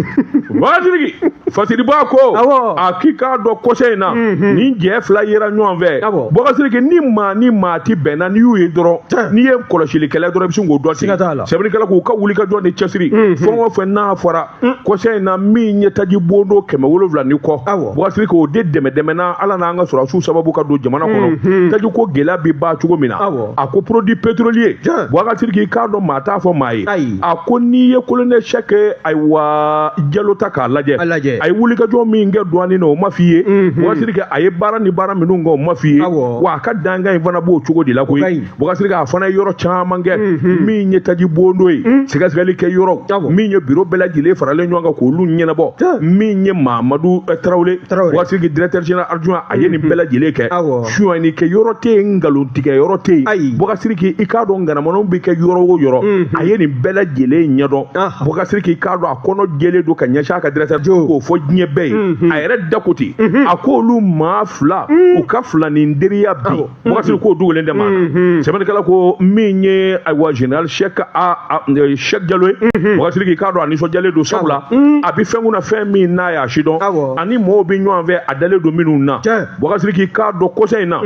Wagatigi Fasiriba ko a k'i k'a dɔn kɔsa in na, ni jɛ fila yera ɲɔgɔn fɛ. Boubacar, ni maa ni maa ti bɛnna, n'i y'u ye dɔrɔn, n'i ye kɔlɔsilikɛla dɔrɔn, i bɛ sin k'o dɔn ten. Sɛbɛnnikɛla k'u ka wuli ka jɔ ni cɛsiri, fɛn o fɛn n'a fɔra kɔsa in na, min ye taji bondo 700 ni kɔ. Boubacar, k'o de dɛmɛ dɛmɛna Ala n'an ka sɔrɔdasiw sababu ka don jamana kɔnɔ, taji ko gɛlɛya bɛ ban cogo min na. A ko produit pétrolier, Boubacar, k'i k'a dɔn maa t'a fɔ maa ye. A ko n'i ye colonel Cheikh ayiwa Jalo ta k'a lajɛ, a ye wulikajɔ min kɛ douane na, o ma f'i ye. Boubacar, a ye baara ni baara minnu kɛ, o ma f'i ye. Wa a ka dankan in fana b'o cogo de la koyi. Boubacar, a fana ye yɔrɔ caman kɛ, min ye taji bondo ye, sɛgɛsɛgɛli kɛ yɔrɔ min ye, bureau bɛɛ lajɛlen faralen ɲɔgɔn kan k'olu ɲɛnabɔ, min ye Mahamadu Tarawele, Boubacar, directeur général adjoint, a ye nin bɛɛ lajɛlen kɛ. Sonyani kɛ yɔrɔ tɛ yen, nkalon tigɛ yɔrɔ tɛ yen. Boubacar, i k'a dɔn ŋanamuŋanamu bɛ kɛ yɔrɔ o yɔrɔ, a ye nin bɛɛ lajɛlen ɲɛdɔn. Boubacar, k'i k'a dɔn a kɔnɔ jɛlen don ka ɲɛsin a ka directeur k'o fɔ diɲɛ bɛɛ ye. A yɛrɛ da ko ten, a k'olu maa fila, u ka filanin teriya bi, Boubacar k'o dogolen tɛ maa na. Sɛbɛnnikɛla ko min ye ayiwa général Cheikh a Cheikh Jalo ye, Boubacar, k'i k'a dɔn a nisɔndiyalen don, sabula a bɛ fɛn kunna, fɛn min n'a y'a si dɔn, ani mɔgɔw bɛ ɲɔgɔn fɛ, a dalen don minnu na. Boubacar, k'i k'a dɔn kɔsa in na,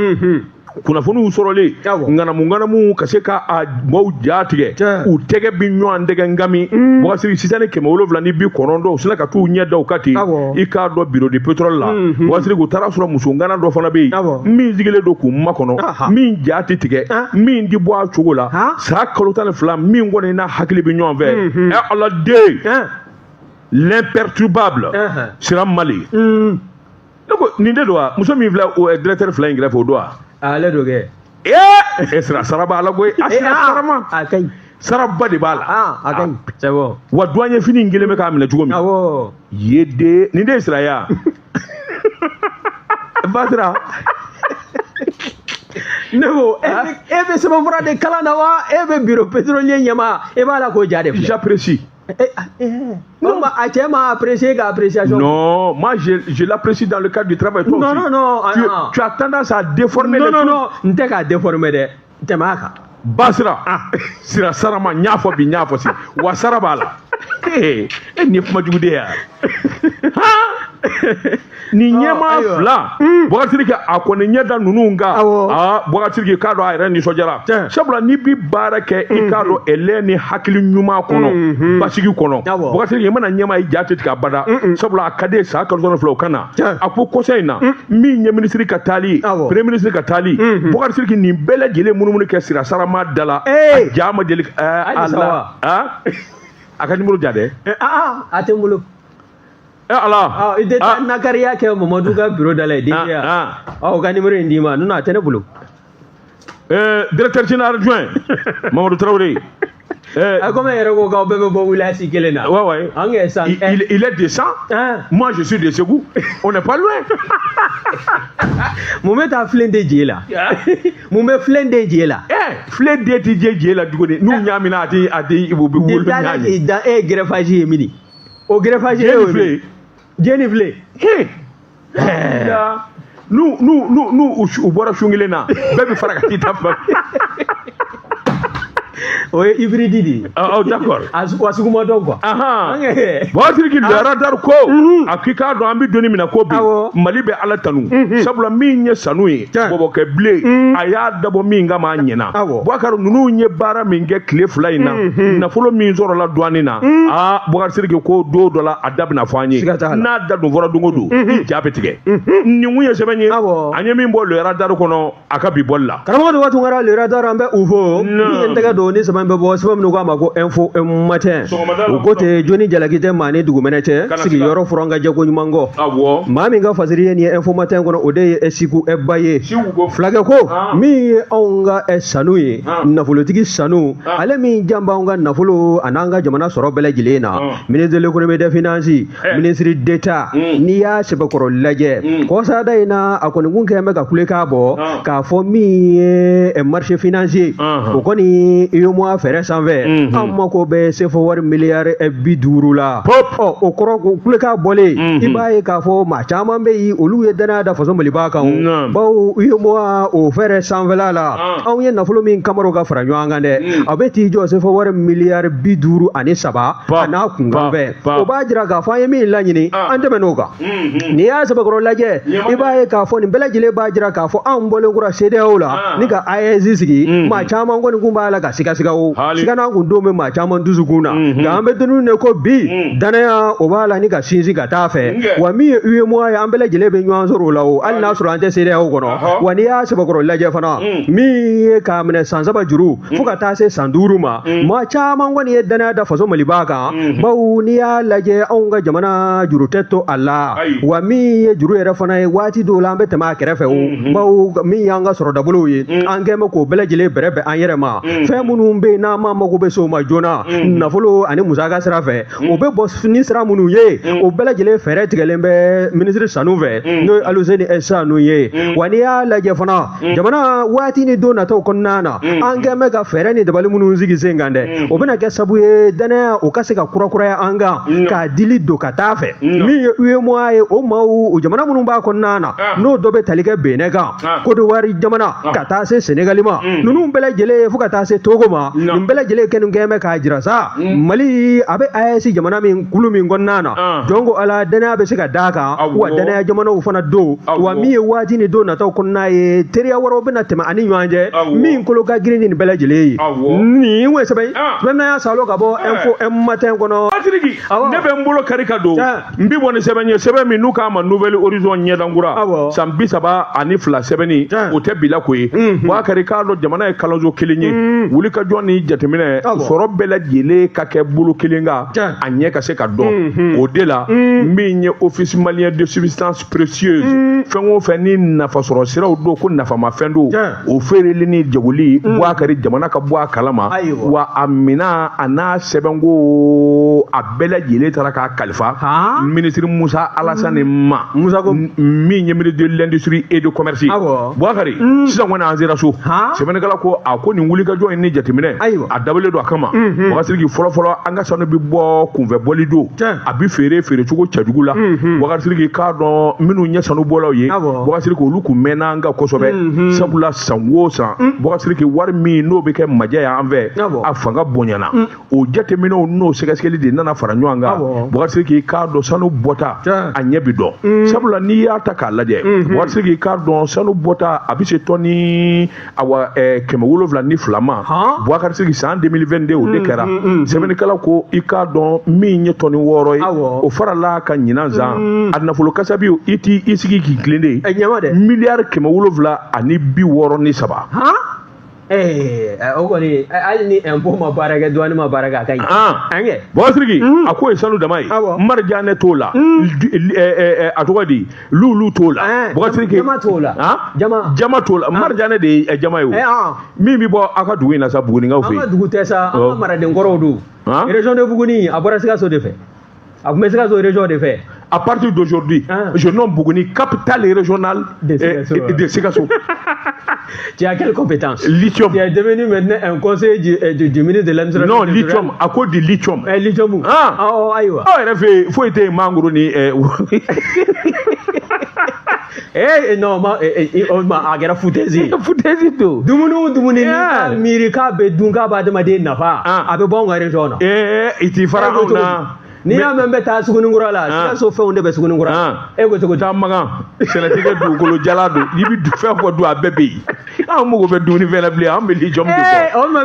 kunnafoniw sɔrɔlen, ŋanamu ŋanamu ka se ka a maaw ja tigɛ, u tɛgɛ bi ɲɔgɔn tɛgɛ ngami. Boubacar, sisan ni 790, u sina ka t'u ɲɛ da u kan ten, i k'a dɔn bureau de pétrole la. Boubacar, u taara sɔrɔ muso ŋana dɔ fana bɛ yen min sigilen don k'u makɔnɔ, min ja tɛ tigɛ, min ti bɔ a cogo la san kalo 12, min kɔni n'a hakili bɛ ɲɔgɔn fɛ. Ɛ Ala den, l'imperturbable Sira Mali. Ne ko nin de don wa? Muso min filɛ o directeur fila in kɛrɛfɛ, o don wa? Ale don kɛ. Ee, sira sara b'a la koyi, a sira sarama. A ka ɲi. Saraba de b'a la. A ka ɲi, c'est bon. Wa douanier fini in kelen bɛ k'a minɛ cogo min. Ye de, nin de ye sira ye Basira. Ne ko e bɛ sɛbɛnfura de kalan na wa? E bɛ bureau pétrolier ɲɛmaa, e b'a la k'o ja de filɛ. J'apprécie. Non, a cɛ ma apprécier ka appréciation. Non, moi je l'apprécie dans le cadre du travail. Toi non, aussi. Non, non. Tu as tendance à déformer non, les non, choses. Non, n tɛ k'a déformer dɛ. Tɛmɛ a kan. Basira. Sira sarama, n y'a fɔ bi, n y'a fɔ si. Wa sara b'a la. Ee, e nin ye kuma jugu de ye. Nin ɲɛmaa fila, Boubacar Sidiki, a kɔni ɲɛ da ninnu kan. Aa, Boubacar Sidiki k'a dɔn a yɛrɛ nisɔndiyara, sabula n'i bi baara kɛ, i k'a dɔn ɛlɛ ni hakili ɲuman kɔnɔ, basigi kɔnɔ. Boubacar Sidiki, i mana ɲɛmaa, i ja tɛ tigɛ abada, sabula a ka di ye san kalo 12 o ka na. A ko kɔsa in na, min ye minisiri ka taali ye, premier ministre ka taali, Boubacar Sidiki, nin bɛɛ lajɛlen munumunu kɛ sira sarama da la, a ja ma deli ala. A ka numéro ja dɛ. A tɛ n bolo. Eh Ala. I tɛ taa nakariya kɛ Mamadu ka bureau da la yen DG ya. O ka numéro in d'i ma, non, a tɛ ne bolo. Directeur général adjoint Mamadou Traoré. A komi e yɛrɛ ko k'aw bɛɛ bɛ bɔ wilasi kelen na. Ouais. An kɛ san. Il est de San. Hein? Moi, je suis de Ségou. On n'est pas loin. Mun bɛ taa filen de je la? Mun bɛ filen de je la? Eh, filen den ti je je la tuguni. N'u ɲaamina a ti u bɛ wolo Da ɲaami. da e ye greffage ye min o greffage e Je y'o ni filen. Je ni filen. He. N'u u bɔra sun kelen na, bɛɛ bɛ fara ka t'i ta fan. O ye hybride de ye. Ah, oh, d'accord. A wa sugu ma dɔn quoi. Ahan. Ok. Bɔtiri le radar ko a k'i k'a dɔn an bɛ donni min na ko bi, Awɔ. Mali bɛ Ala tanu, sabula min ye sanu ye, Tiɲɛ. bɔbɔkɛ bilen a y'a dabɔ min kama, a ɲɛna. Awɔ. Bubakari, ninnu ye baara min kɛ tile 2 in na, nafolo min sɔrɔla douane na, aa, Bubakari Sidiki ko don dɔ la a da bɛna fɔ an ye. Siga t'a la. N'a da dun fɔra don o don, i ja bɛ tigɛ. Nin kun ye sɛbɛn ye Awɔ. an ye min bɔ le radar kɔnɔ a ka bi bɔli la. Karamɔgɔ de Tunkara, le radar, an bɛ u fo. Non. Min ye n tɛgɛ don ni sɛbɛn bɛ bɔ, sɛbɛn minnu k'a ma ko Info Matin. Sɔgɔmada la. U ko ten, joni jalaki tɛ maa ni dugumɛnɛ cɛ, Kana sigiyɔrɔ furan ka jɛ ko ɲuman kɔ. Maa min ka fasiri ye nin ye Info Matin kɔnɔ, o de ye Siku Ba ye. Siku ko. Fulakɛ ko Ah. min ye anw ka sanu ye, Ah. nafolotigi sanu, Ah. ale min jan b'anw ka nafolo a n'an ka jamana sɔrɔ bɛɛ lajɛlen na, Ah. ministre de l'économie et des finances, Eh. ministre d'État, n'i y'a sɛbɛkɔrɔ lajɛ kɔsada in na, a kɔni kun kɛn bɛ ka kulekan bɔ Ah. k'a fɔ min ye marché financier, o kɔni UEMOA fɛɛrɛ sanfɛ, an mako bɛ CFA wari miliyari 50 la. Pop. Ɔ, o kɔrɔ ko kulekan bɔlen, i b'a ye k'a fɔ maa caman bɛ yen, olu ye danaya da faso Maliba kan o. Naam. Bawo UEMOA o fɛɛrɛ sanfɛla la, Ah. anw ye nafolo min kamaro ka fara ɲɔgɔn kan dɛ, a bɛ t'i jɔ CFA wari miliyari 53 Pop. a n'a kunkan fɛ. Pop. O b'a jira k'a fɔ an ye min laɲini, Ah. an tɛmɛn'o kan. N'i y'a sɛbɛkɔrɔ lajɛ, Ɲɛma i b'a ye k'a fɔ nin bɛɛ lajɛlen b'a jira k'a fɔ anw bɔlen kura CEDEAO la Ah. ni ka AES sigi, maa caman kɔni kun b'a la ka sigasiga o Hali. sigana kun don bɛ maa caman dusukun na. Nka an bɛ don de ko bi, danaya o b'a la ni ka sinsin ka taa fɛ. Nkɛ. Wa min ye UEMOA ye, an bɛɛ lajɛlen bɛ ɲɔgɔn sɔrɔ o la o, hali n'a sɔrɔ an tɛ CEDEAO kɔnɔ. Wa n'i y'a sɛbɛkɔrɔ lajɛ fana, min ye k'a minɛ san 3 juru fo ka taa se san 5 ma, maa caman kɔni ye danaya da faso Maliba kan, bawo n'i y'a lajɛ anw ka jamana juru tɛ to a la. Ayi. Wa min ye juru yɛrɛ fana ye, waati dɔw la an bɛ tɛmɛ a kɛrɛfɛ o, bawo min y'an ka sɔrɔdabolow ye, an kɛn bɛ k'o bɛɛ lajɛlen bɛrɛ bɛn an yɛrɛ ma. Fɛn minnu bɛ yen n'an ma mago bɛ se o ma joona, nafolo ani musaka sira fɛ, o bɛ bɔ ni sira minnu ye, o bɛɛ lajɛlen fɛɛrɛ tigɛlen bɛ minisiri Sanu fɛ, n'o ye Aluseni Sanu ye. Wa n'i y'a lajɛ fana, jamana waati ni don nataw kɔnɔna na, an kɛn bɛ ka fɛɛrɛ ni dabali minnu sigi sen kan dɛ, o bɛna kɛ sababu ye danaya o ka se ka kurakuraya an kan k'a dili don ka taa fɛ. Min ye UEMOA ye, o maaw, o jamana minnu b'a kɔnɔna na, n'o dɔ bɛ tali kɛ Benin kan, Ah. Côte d'Ivoire jamana, ka taa se Sénégal ma, ninnu bɛɛ lajɛlen fo ka taa se Togo ma, nin bɛɛ lajɛlen kɛnin kɛn bɛ k'a jira sa Mali a bɛ AES jamana min kulu min kɔnɔna na, Ah. jɔn ko Ala, danaya bɛ se ka d'a kan. Awɔ. Wa danaya jamanaw fana don. Awɔ. Wa min ye waati ni don nataw kɔnɔna ye, teriya wɛrɛw bɛna tɛmɛ ani ɲɔgɔn cɛ Awɔ. min kolo ka girin ni nin bɛɛ lajɛlen ye. Awɔ. Nin ye sɛbɛn ye, Ah. sɛbɛn min y'a salo ka bɔ Eh. Info Matin kɔnɔ. Patrick, Awɔ. ne bɛ n bolo kari ka don. Tiɲɛ. N bi bɔ ni sɛbɛn ye, sɛbɛn min n'u k'a ma Nouvel Horizon ɲɛdankura. Awɔ. San 32 sɛbɛnni, Tiɲɛ. o tɛ bila ko ye. Bubakari, k'a dɔn jamana ye kalanso kelen ye. Wulikajɔ ni jateminɛ, Awɔ. sɔrɔ bɛɛ lajɛlen ka kɛ bolo kelen kan, Tiɲɛ. a ɲɛ ka se ka dɔn. O de la, min ye Office malien de substance précieuse, fɛn o fɛn ni nafasɔrɔ siraw don, ko nafamafɛn don, Tiɲɛ. o feereli ni jagoli, Bubakari, jamana ka bɔ a kalama. Ayiwa. Wa a mina a n'a sɛbɛnko a bɛɛ lajɛlen taara k'a kalifa Han? ministre Musa Alasane ma. Musa ko Min ye ministre de l'industrie et de commerce. Awɔ. Bubakari, sisan kɔni an sera so. Han? Sɛbɛnnikɛla ko a ko nin wulikajɔ in ni jateminɛ, Ayiwa. a dabɔlen don a kama. Bubakari Sidiki, fɔlɔfɔlɔ an ka sanu bɛ bɔ kunfɛ bɔli don, Tiɲɛ. a bɛ feere feerecogo cɛjugu la. Bubakari Sidiki, k'a dɔn minnu ye sanubɔlaw ye, Awɔ. Bubakari Sidiki, olu kun mɛnna an kan kosɛbɛ, sabula san o san, Bubakari Sidiki, wari min n'o bɛ kɛ majɛ ye an fɛ, Awɔ. a fanga bonyana. O jateminɛw n'o sɛgɛsɛgɛli de nana fara ɲɔgɔn kan. Awɔ. Bubakari Sidiki, k'a dɔn sanu bɔta Tiɲɛ. a ɲɛ bi dɔn, sabula n'i y'a ta k'a lajɛ, Bubakari Sidiki, k'a dɔn sanu bɔta a bɛ se tɔni awa 702 ma. Han? Bubakari Sidiki, san 2022 o de kɛra. Sɛbɛnnikɛla ko i k'a dɔn min ye tɔni 6 ye, Awɔ. o farala ka ɲinan san a nafolo kasabi, i t'i i sigi k'i tilen de, Ɛ, ɲɛma dɛ. miliyari 763. Han? O kɔni, hali ni impôt ma baara kɛ, douane ma baara kɛ, a ka ɲi. An kɛ Bɔkari Sidiki, a k'o ye sanu dama ye. Marijanɛ t'o la, a tɔgɔ di, lulu t'o la, Bɔkari Sidiki. Jama t'o la. Jama, jama t'o la. Marijanɛ de ye jama ye o. Min bɛ bɔ aw ka dugu in na sa, Bugunikaw fɛ yen. An ka dugu tɛ sa, an ka maraden kɔrɔw don. Région de Buguni, a bɔra Sikaso de fɛ. A tun bɛ Sikaso région de fɛ. À partir d'aujourd'hui, je nomme Bougouni capitale régionale de Sikasso. De Sikasso. Tu as quelle compétence? Lithium. Tu es devenu maintenant un conseiller du ministre de l'administration. Non, lithium, à cause du lithium. Eh, lithium. Ah, oh, ayiwa. Aw yɛrɛ fɛ yen, foyi tɛ yen mangoro ni. Eh non, ma ma a kɛra foutaise ye. Foutaise don. Dumuni o dumuni n'i ka miiri k'a bɛ dun, k'a bɛ adamaden nafa, a bɛ bɔ anw ka région na. Eh, i t'i fara anw na. N'i y'a mɛn n bɛ taa Sugunikura la, Sikaso fɛnw de bɛ Sugunikura. E ko cogo di? Taa Magan, sɛnɛtikɛ dugukolo jalan don, i bɛ fɛn fɔ dun, a bɛɛ bɛ yen. Anw mago bɛ dumuni fɛn na bilen, an bɛ lithium de kɔ.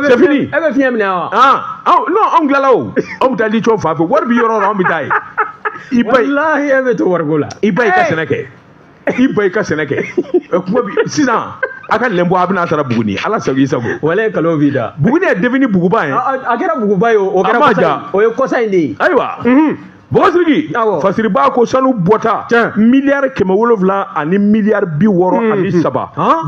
C'est fini. E bɛ fiɲɛ minɛ wa? Non, anw tilala o. Anw bɛ taa lithium fan fɛ, wari bɛ yɔrɔ o yɔrɔ, anw bɛ taa yen. I ba ye. Walahi, e bɛ to wariko la. I ba y'i ka sɛnɛ kɛ. I ba y'i ka sɛnɛ kɛ. Kuma bi sisan, a ka lɛnbɔ, a bɛna sara Buguni, Ala sago i sago. Walayi, kalo b'i da. Buguni est devenu Buguba ye. A kɛra Buguba ye o, o kɛra kɔsa in, o ye kɔsa in de ye. Ayiwa. Bɔkari Sidiki, Fasiriba ko sanu bɔta 700 miliyari ani 63 miliyari.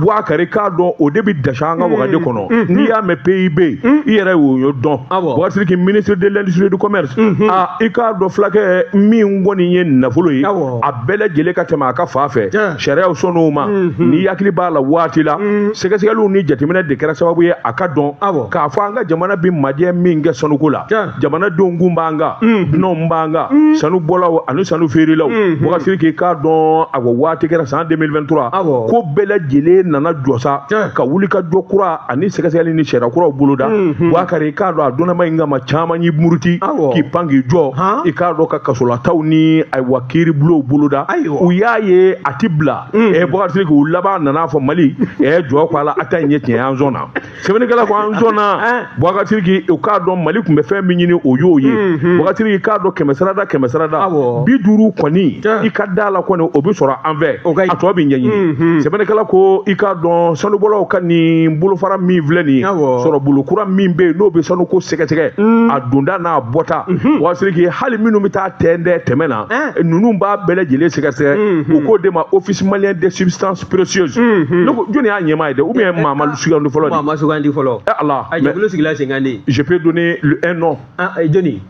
Bubakari k'a dɔn, o de bɛ dasi an ka wagande kɔnɔ. N'i y'a mɛn PIB, i yɛrɛ y'o dɔn. Bɔkari Sidiki, ministre de l'Industrie du Commerce, a i k'a dɔn, fulakɛ min kɔni ye nafolo ye, a bɛɛ lajɛlen ka tɛmɛ a ka fa fɛ, sariyaw sɔnn'o ma. N'i hakili b'a la, waati la sɛgɛsɛgɛliw ni jateminɛ de kɛra sababu ye a ka dɔn k'a fɔ an ka jamana bɛ majɛ min kɛ sanuko la, jamanadenw kun b'an kan, dunanw b'an kan, sanu bɔlaw ani sanu feerelaw. Bɔkari Sidiki k'a dɔn, a waati kɛra san 2023, ko bɛɛ lajɛlen nana jɔ sa ka wuli ka jɔ kura ani sɛgɛsɛgɛli ni sariya kuraw boloda. Bubakari k'a dɔn, a donnama in kama, caman y'i muruti k'i pan k'i jɔ, i k'a dɔn, ka kasolataw ni ayiwa kiiribulonw boloda. U y'a ye a ti bila. Bɔkari Sidiki, u laban nana fɔ Mali jɔ ko ala a ta in ye tiɲɛ ye, an sɔnna. Sɛbɛnnikɛla ko an sɔnna. Bubakari Sidiki, u k'a dɔn, Mali tun bɛ fɛn min ɲini, o y'o ye. Bubakari Sidiki k'a dɔn, kɛmɛ sarada, kɛmɛ sarada 50 kɔni, i ka da la kɔni, o bɛ sɔrɔ an fɛ, a tɔ bɛ ɲɛɲini. Sɛbɛnnikɛla ko i k'a dɔn, sanubɔlaw ka nin bolofara min filɛ nin ye, sɔrɔ bolo kura min bɛ yen, n'o bɛ sanuko sɛgɛsɛgɛ, a donda n'a bɔta. Bubakari Sidiki, hali minnu bɛ taa tɛntɛn tɛmɛ na, ninnu b'a bɛɛ lajɛlen sɛgɛsɛgɛ. U k'o de ma Office malien des substances précieuses. Ne ko jɔnni y'a ɲɛmaa ye dɛ, ou bien maa ma sugandi fɔlɔ de? Maa ma sugandi fɔlɔ. Ala. A jɛkulu sigila sen kan de. Je peux donner un nom. Jɔnni?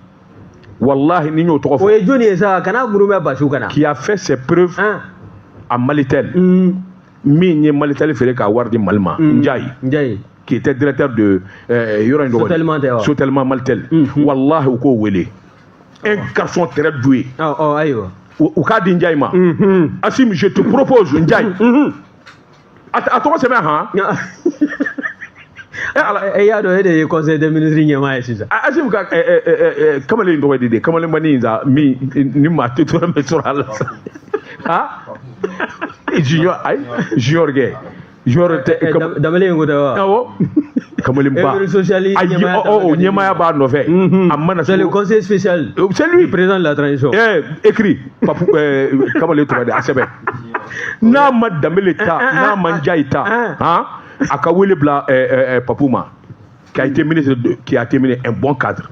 Wallahi, ni y'o tɔgɔ fɔ. O ye jɔnni ye sa? Kana muru bɛ basi kana. Qui a fait ses preuves à Malitel. Min ye Malitel feere k'a wari di Mali ma. Njayi. Njayi. Qui était directeur de yɔrɔ in tɔgɔ. Sotelma tɛ wa? Sotelma Malitel. Wallahi, u k'o wele. Un garçon très doué. Ɔ ɔ ayiwa. U k'a di Njayi ma. Assimi, je te propose Njayi. A tɔgɔ sɛbɛn han. E y'a dɔn, e de ye conseil des ministres ɲɛmaa ye sisan. Assimi ka kamalen in tɔgɔ ye di de, kamalenbanin in sa, min ni maa tɛ tora bɛ sɔrɔ a la sa. Ha, junior, ayi, junior kɛ, junior tɛ. Danbele in ko tɛ wa? Awɔ, kamalenba. Œuvre sociale. Ayi, o ɲɛmaaya b'a nɔfɛ. A mana. C'est le conseil spécial. C'est lui. Président de la transition. Eh, écrit Papu, kamalen tɔgɔ de, a sɛbɛn. N'a ma Danbele ta, n'a ma Njayi ta, han, a ka wele bila Papu ma, qui a été ministre de, qui a été ministre, un bon cadre.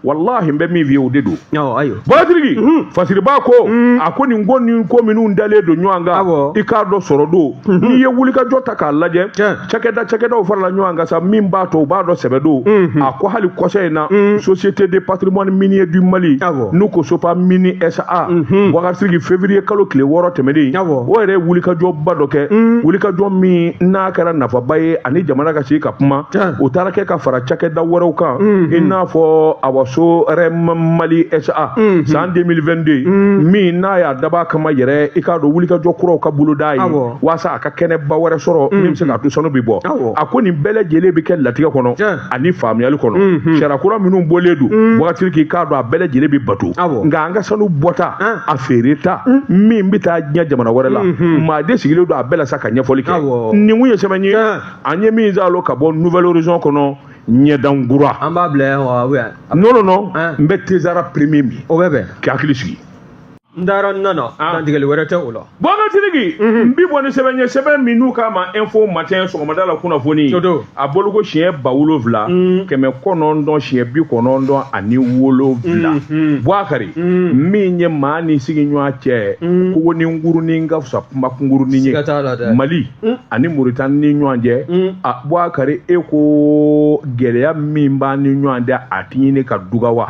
Wallahi, n bɛ min f'i ye, o de don. Awɔ, ayiwa. Bɔlatigi Fasiriba ko a ko nin ko nin ko minnu dalen don ɲɔgɔn kan, i k'a dɔn, sɔrɔ don. N'i ye wulikajɔ ta k'a lajɛ, cakɛda cakɛdaw farala ɲɔgɔn kan sa, min b'a to u b'a dɔn sɛbɛ don. A ko hali kɔsɛ in na, Société de patrimoine minier du Mali, n'u ko Sopamini SA, Boubacar Sidiki, février kalo tile 6 tɛmɛnen, o yɛrɛ ye wulikajɔba dɔ kɛ, wulikajɔ min n'a kɛra nafaba ye ani jamana ka sigi ka kuma. O taara kɛ ka fara cakɛda wɛrɛw kan, i n'a fɔ awa SOREM Mali SA, san 2022 min n'a y'a dab'a kama yɛrɛ, i k'a dɔn, wulikajɔ kuraw ka boloda ye walasa a ka kɛnɛba wɛrɛ sɔrɔ min bɛ se k'a to sanu bɛ bɔ. A ko nin bɛɛ lajɛlen bɛ kɛ latigɛ kɔnɔ ani faamuyali kɔnɔ. Sariya kura minnu bɔlen don wagati k'i k'a dɔn, a bɛɛ lajɛlen bɛ bato. Nka an ka sanu bɔta, a feere ta min bɛ taa diɲɛ jamana wɛrɛ la, maa de sigilen don a bɛɛ la sa ka ɲɛfɔli kɛ. Nin kun ye sɛbɛn ye an ye min zalo ka bɔ Nouvel Horizon kɔnɔ, ɲɛdankura. An b'a bila yan wa? Non, non, non, n bɛ Tezara premier min. O bɛ bɛn. K'i hakili sigi. N taara n nana, dantigɛli wɛrɛ tɛ o la. Boubacar Sidiki, n bi bɔ ni sɛbɛn ye, sɛbɛn min n'u k'a ma Info Matin, sɔgɔmada la kunnafoni. O don. A bɔliko siɲɛ 7997. Boubacar, min ye maa ni sigiɲɔgɔn cɛ, kogo ni ngurunin ka fisa kuma kunkurunin ye. Siga t'a la dɛ. Mali ani Mauritanie ni ɲɔgɔn cɛ, a Boubacar, e ko gɛlɛya min b'an ni ɲɔgɔn cɛ, a ti ɲini ka duga wa?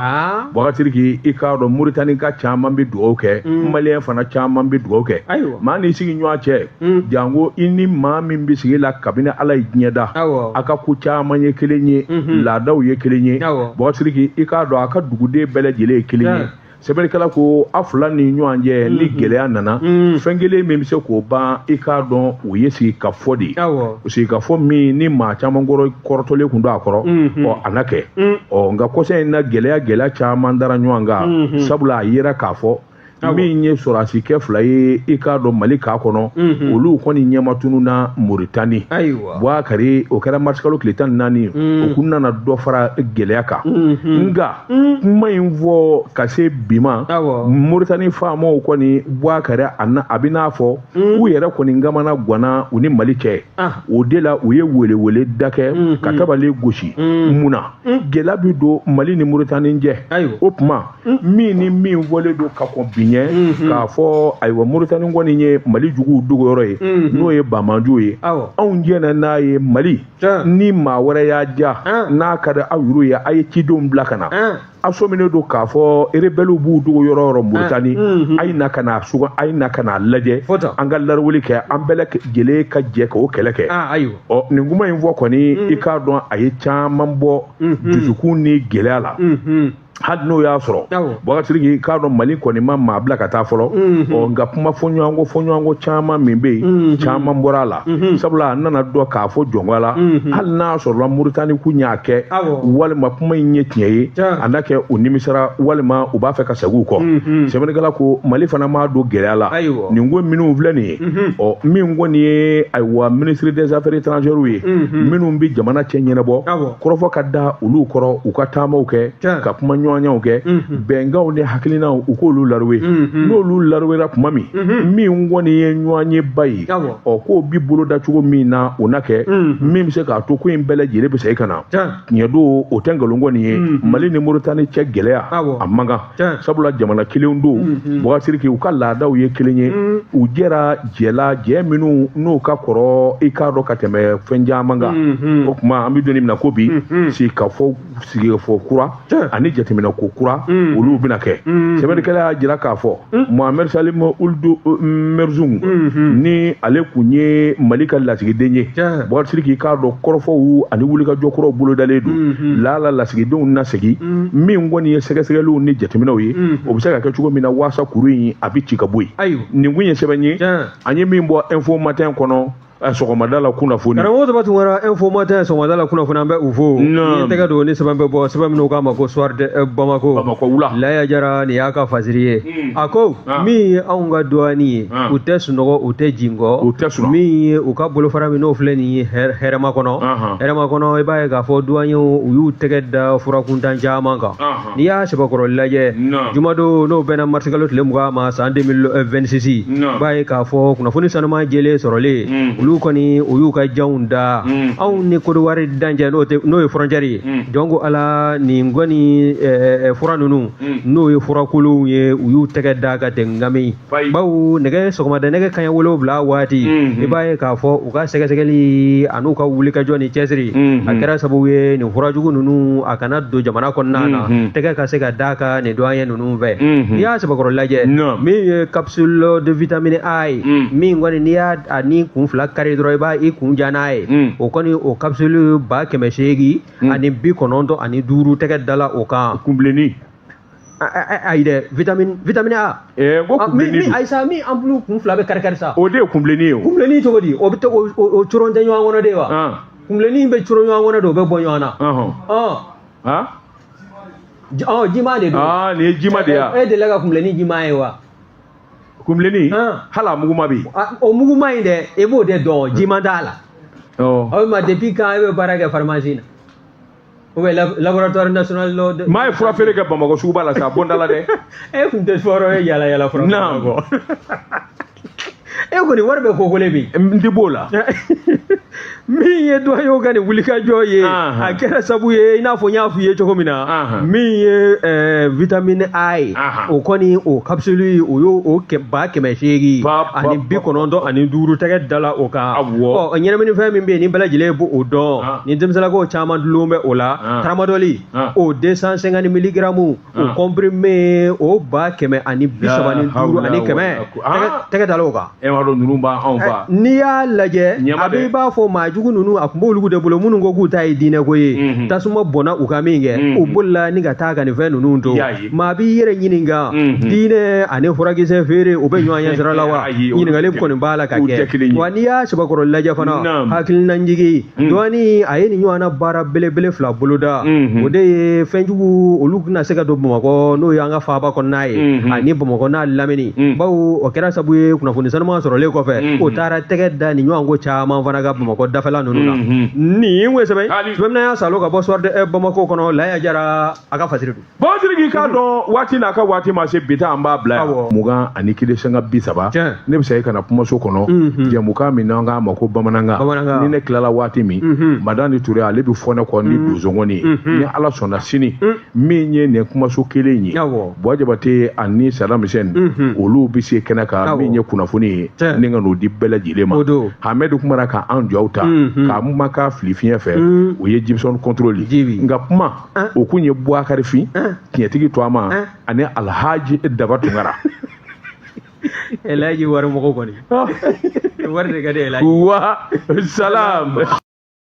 Boubacar Sidiki, i k'a dɔn Mauritanie ka caman bɛ dugawu kɛ, maliyɛn fana caman bɛ dugawu kɛ. Maa n'i sigi ɲɔgɔn cɛ, janko i ni maa min bɛ sigi la kabini Ala ye diɲɛ da, a ka ko caman ye kelen ye, laadaw ye kelen ye. Boubacar Sidiki, i k'a dɔn a ka duguden bɛɛ lajɛlen ye kelen ye. Sɛbɛnnikɛla ko a fila ni ɲɔgɔn cɛ, ni gɛlɛya nana, fɛn kelen min bɛ se k'o ban, i k'a dɔn o ye sigikafɔ de ye. Sigikafɔ min ni maa caman kɔrɔtɔlen kun don a kɔrɔ, ɔ a na kɛ. Ɔ nka kɔsa in na, gɛlɛya caman dara ɲɔgɔn kan, sabula a yera k'a fɔ min ye sɔrɔdasikɛ fila ye, i k'a dɔn Mali k'a kɔnɔ, olu kɔni ɲɛma tununna Mauritanie. Boubacar, o kɛra marisikalo tile 14, o kun nana dɔ fara gɛlɛya kan. Nka kuma in fɔ ka se bi ma, Mauritanie faamaw kɔni, Boubacar, a bɛ n'a fɔ u yɛrɛ kɔni kamana ganna u ni Mali cɛ. O de la u ye welewele da kɛ ka tabali gosi. Mun na gɛlɛya bɛ don Mali ni Mauritanie cɛ? O tuma min ni min fɔlen don ka kɔn bi ɲɛ, k'a fɔ ayiwa, Mauritanie kɔni ye Mali juguw dogoyɔrɔ ye, n'o ye banbaanciw ye. Anw jɛnna n'a ye Mali, ni maa wɛrɛ y'a ja n'a ka di aw yɛrɛw ye, a ye cidenw bila ka na. A sɔminen don k'a fɔ rebelles b'u dogo yɔrɔ o yɔrɔ Mauritanie, a ye na ka na sugan, a ye na ka na lajɛ, an ka lariwuli kɛ, an bɛɛ lajɛlen ka jɛ k'o kɛlɛ kɛ. Ɔ nin kuma in fɔ kɔni, i k'a dɔn a ye caman bɔ dusukun ni gɛlɛya la, hali n'o y'a sɔrɔ Boubacar Sidiki, k'a dɔn Mali kɔni ma maa bila ka taa fɔlɔ. Ɔ nka kuma fɔɲɔgɔnkɔ caman min bɛ yen, caman bɔra a la, sabula a nana dɔn k'a fɔ jɔnko la, hali n'a sɔrɔla Mauritanie kun y'a kɛ, walima kuma in ye tiɲɛ ye, a n'a kɛ u nimisara, walima u b'a fɛ ka segin u kɔ. Sɛbɛnnikɛla ko Mali fana m'a don gɛlɛya la. Nin ko minnu filɛ nin ye, ɔ min kɔni ye ayiwa ministre des affaires étrangères ye, minnu bɛ jamana cɛ ɲɛnabɔ, kɔrɔfɔ ka da olu kɔrɔ, u ka taamaw kɛ, ka kuma ɲɔgɔnyaw kɛ, bɛnkanw ni hakilinaw, u k'olu laruwe. N'olu laruwera tuma min, min kɔni ye ɲɔgɔnyeba ye, ɔ k'o bi bolo da cogo min na, o na kɛ min bɛ se k'a to ko in bɛɛ lajɛlen bɛ segin ka na. Tiɲɛ don, o tɛ nkalon kɔni ye, Mali ni Mauritanie cɛ gɛlɛya a man kan, sabula jamana kelen don. Boubacar Sidiki, u ka laadaw ye kelen ye, u jɛra jɛla jɛ minnu n'u ka kɔrɔ, i k'a dɔn ka tɛmɛ fɛn caman kan. O tuma an bɛ don min na ko bi, sigikafɔ kura ani jateminɛ ko kura, olu bɛna kɛ. Sɛbɛnnikɛla y'a jira k'a fɔ Mohamed Salim Ould Merzoug, ni ale kun ye Mali ka lasigiden ye, Boubacar Sidiki, k'a dɔn kɔrɔfɔw ani wulikajɔ kuraw bolodalen don lala lasigidenw na segin. Min kɔni ye sɛgɛsɛgɛliw ni jateminɛw ye, o bɛ se ka kɛ cogo min na waasa kuru in a bɛ ci ka bɔ yen. Nin kun ye sɛbɛn ye an ye min bɔ Info Matin kɔnɔ sɔgɔmada la kunnafoni. Karamɔgɔ Daba Tunkara, Info Matin sɔgɔmada la kunnafoni, an bɛ u fo. Ni ye tɛgɛ don ni sɛbɛn bɛ bɔ, sɛbɛn minnu k'a ma ko Soir de Bamako. Bamakɔ wula. Laya Jara, nin y'a ka fasiri ye. A ko min ye anw ka douane ye, u tɛ sunɔgɔ, u tɛ jingɔ. U tɛ sunɔgɔ. Min ye u ka bolofara min n'o filɛ nin ye hɛrɛma kɔnɔ. Hɛrɛma kɔnɔ, i b'a ye k'a fɔ douaniers u y'u tɛgɛ da furakuntan caman kan. N'i y'a sɛbɛkɔrɔ lajɛ, jumadon n'o bɛnna marisikalo tile 20 ma san 2026, i b'a ye k'a fɔ kunnafoni sanuman jɛlen sɔrɔlen, olu kɔni u y'u ka janw da anw ni Kodowari dancɛ, n'o ye frontière ye. Donc ala nin kɔni fura ninnu, n'o ye furakolonw ye, u y'u tɛgɛ da ka tɛmɛ ngami, bawo nɛgɛ sɔgɔmada nɛgɛ kanɲɛ 7 waati, i b'a ye k'a fɔ u ka sɛgɛsɛgɛli an'u ka wulikajɔ ni cɛsiri, a kɛra sababu ye nin furajugu ninnu a kana don jamana kɔnɔna na, tɛgɛ ka se ka d'a kan nin douanier ninnu fɛ. N'i y'a sɛbɛkɔrɔ lajɛ, min ye capsule de vitamine A ye, min kɔni n'i y'a ni kun fila kari dɔrɔn i b'a i kun ja n'a ye, o kɔni o capsule 895 tɛgɛ dala o kan. Kunbilenni. Ayi dɛ, vitamine A. Ko kunbilenni don. Ayi sa, min ampoule kun fila bɛ kari kari sa. O de ye kunbilenni ye o. Kunbilenni cogo di? O bɛ o coron tɛ ɲɔgɔn kɔnɔ de wa? Kunbilenni bɛ coron ɲɔgɔn kɔnɔ de, o bɛ bɔ ɲɔgɔn na. Jima de don. Nin ye jima de ye. E delila ka kunbilenni jima ye wa? Kunbilenni, hali a muguma bɛ yen. O muguma in dɛ, e b'o de dɔn, jima t'a la. O ma depuis quand e bɛ baara kɛ pharmacie na? Ou bien laboratoire national de. Maa ye fura feere kɛ Bamakɔ suguba la sa, bonda la dɛ. E kun tɛ fɔrɔ ye yala yala fura. Naam. E kɔni wari bɛ kokolen bi. N tɛ b'o la. Min ye doyen ka nin wulikajɔ ye, a kɛra sabu ye, i n'a fɔ n y'a f'i ye cogo min na, min ye vitamine A ye, o kɔni o capsule o y'o o 885 tɛgɛ dala o kan. Ɔ ɲɛnaminifɛn min bɛ yen ni bɛɛ lajɛlen b'o dɔn, ni denmisɛnninlakaw caman dulon bɛ o la, tramadol o 250 milligrammes o comprimé o 135 100 tɛgɛ dala o kan. E m'a dɔn ninnu b'anw fa. N'i y'a lajɛ a b'i b'a fɔ maa jugu ninnu a tun b'olu de bolo minnu ko k'u ta ye diinɛko ye, tasuma bɔnna u ka min kɛ, u bolila ni ka taa ka nin fɛn ninnu to. Maa b'i yɛrɛ ɲininka, diinɛ ani furakisɛ feere o bɛ ɲɔgɔn ɲɛ sira la wa? Ɲininkali kɔni b'a la ka kɛ. Wa n'i y'a sɛbɛkɔrɔ lajɛ fana, hakilinajigi dɔɔni a ye nin ɲɔgɔnna baara belebele fila boloda, o de ye fɛnjugu olu tɛna se ka don Bamakɔ n'o y'an ka faaba kɔnɔna ye ani Bamakɔ n'a lamini, bawo o kɛra sabu ye kunnafoni sanuman sɔrɔlen kɔfɛ o taara tɛgɛ da nin ɲɔgɔn ko caman fana ka Bamakɔ dafɛla ninnu na. Nin ye sɛbɛn sɛbɛn y'a salo ka bɔ Soir de Bamako kɔnɔ. Laya Jara a ka fasiri don. Bon Sidiki, k'a dɔn waati n'a ka waati ma se, bi ta an b'a bila yan. 21:30 ne bɛ se ka na kumaso kɔnɔ jɛmukan min n'an k'a ma ko bamanankan. Ni ne tilala waati min, Madani Ture ale bɛ fɔ ne kɔ ni donsongɔni ye. Ni Ala sɔnna sini, min ye nin kumaso kelen ye, Buwa Jabate ani Saddam Hussein olu bɛ se kɛnɛ kan, min ye kunnafoni ye ni ka n'o di bɛɛ lajɛlen ma. Hamɛdu kumara ka an jɔw ta k'a ma k'a fili fiɲɛ fɛ, o ye Gibson contrôle. Nka kuma o kun ye Buwakari Fin, tiɲɛtigi to a ma, ani Alhaji Daba Tunkara. Elhaji wari mɔgɔ kɔni. Wari de ka di Elhaji. Wa salam.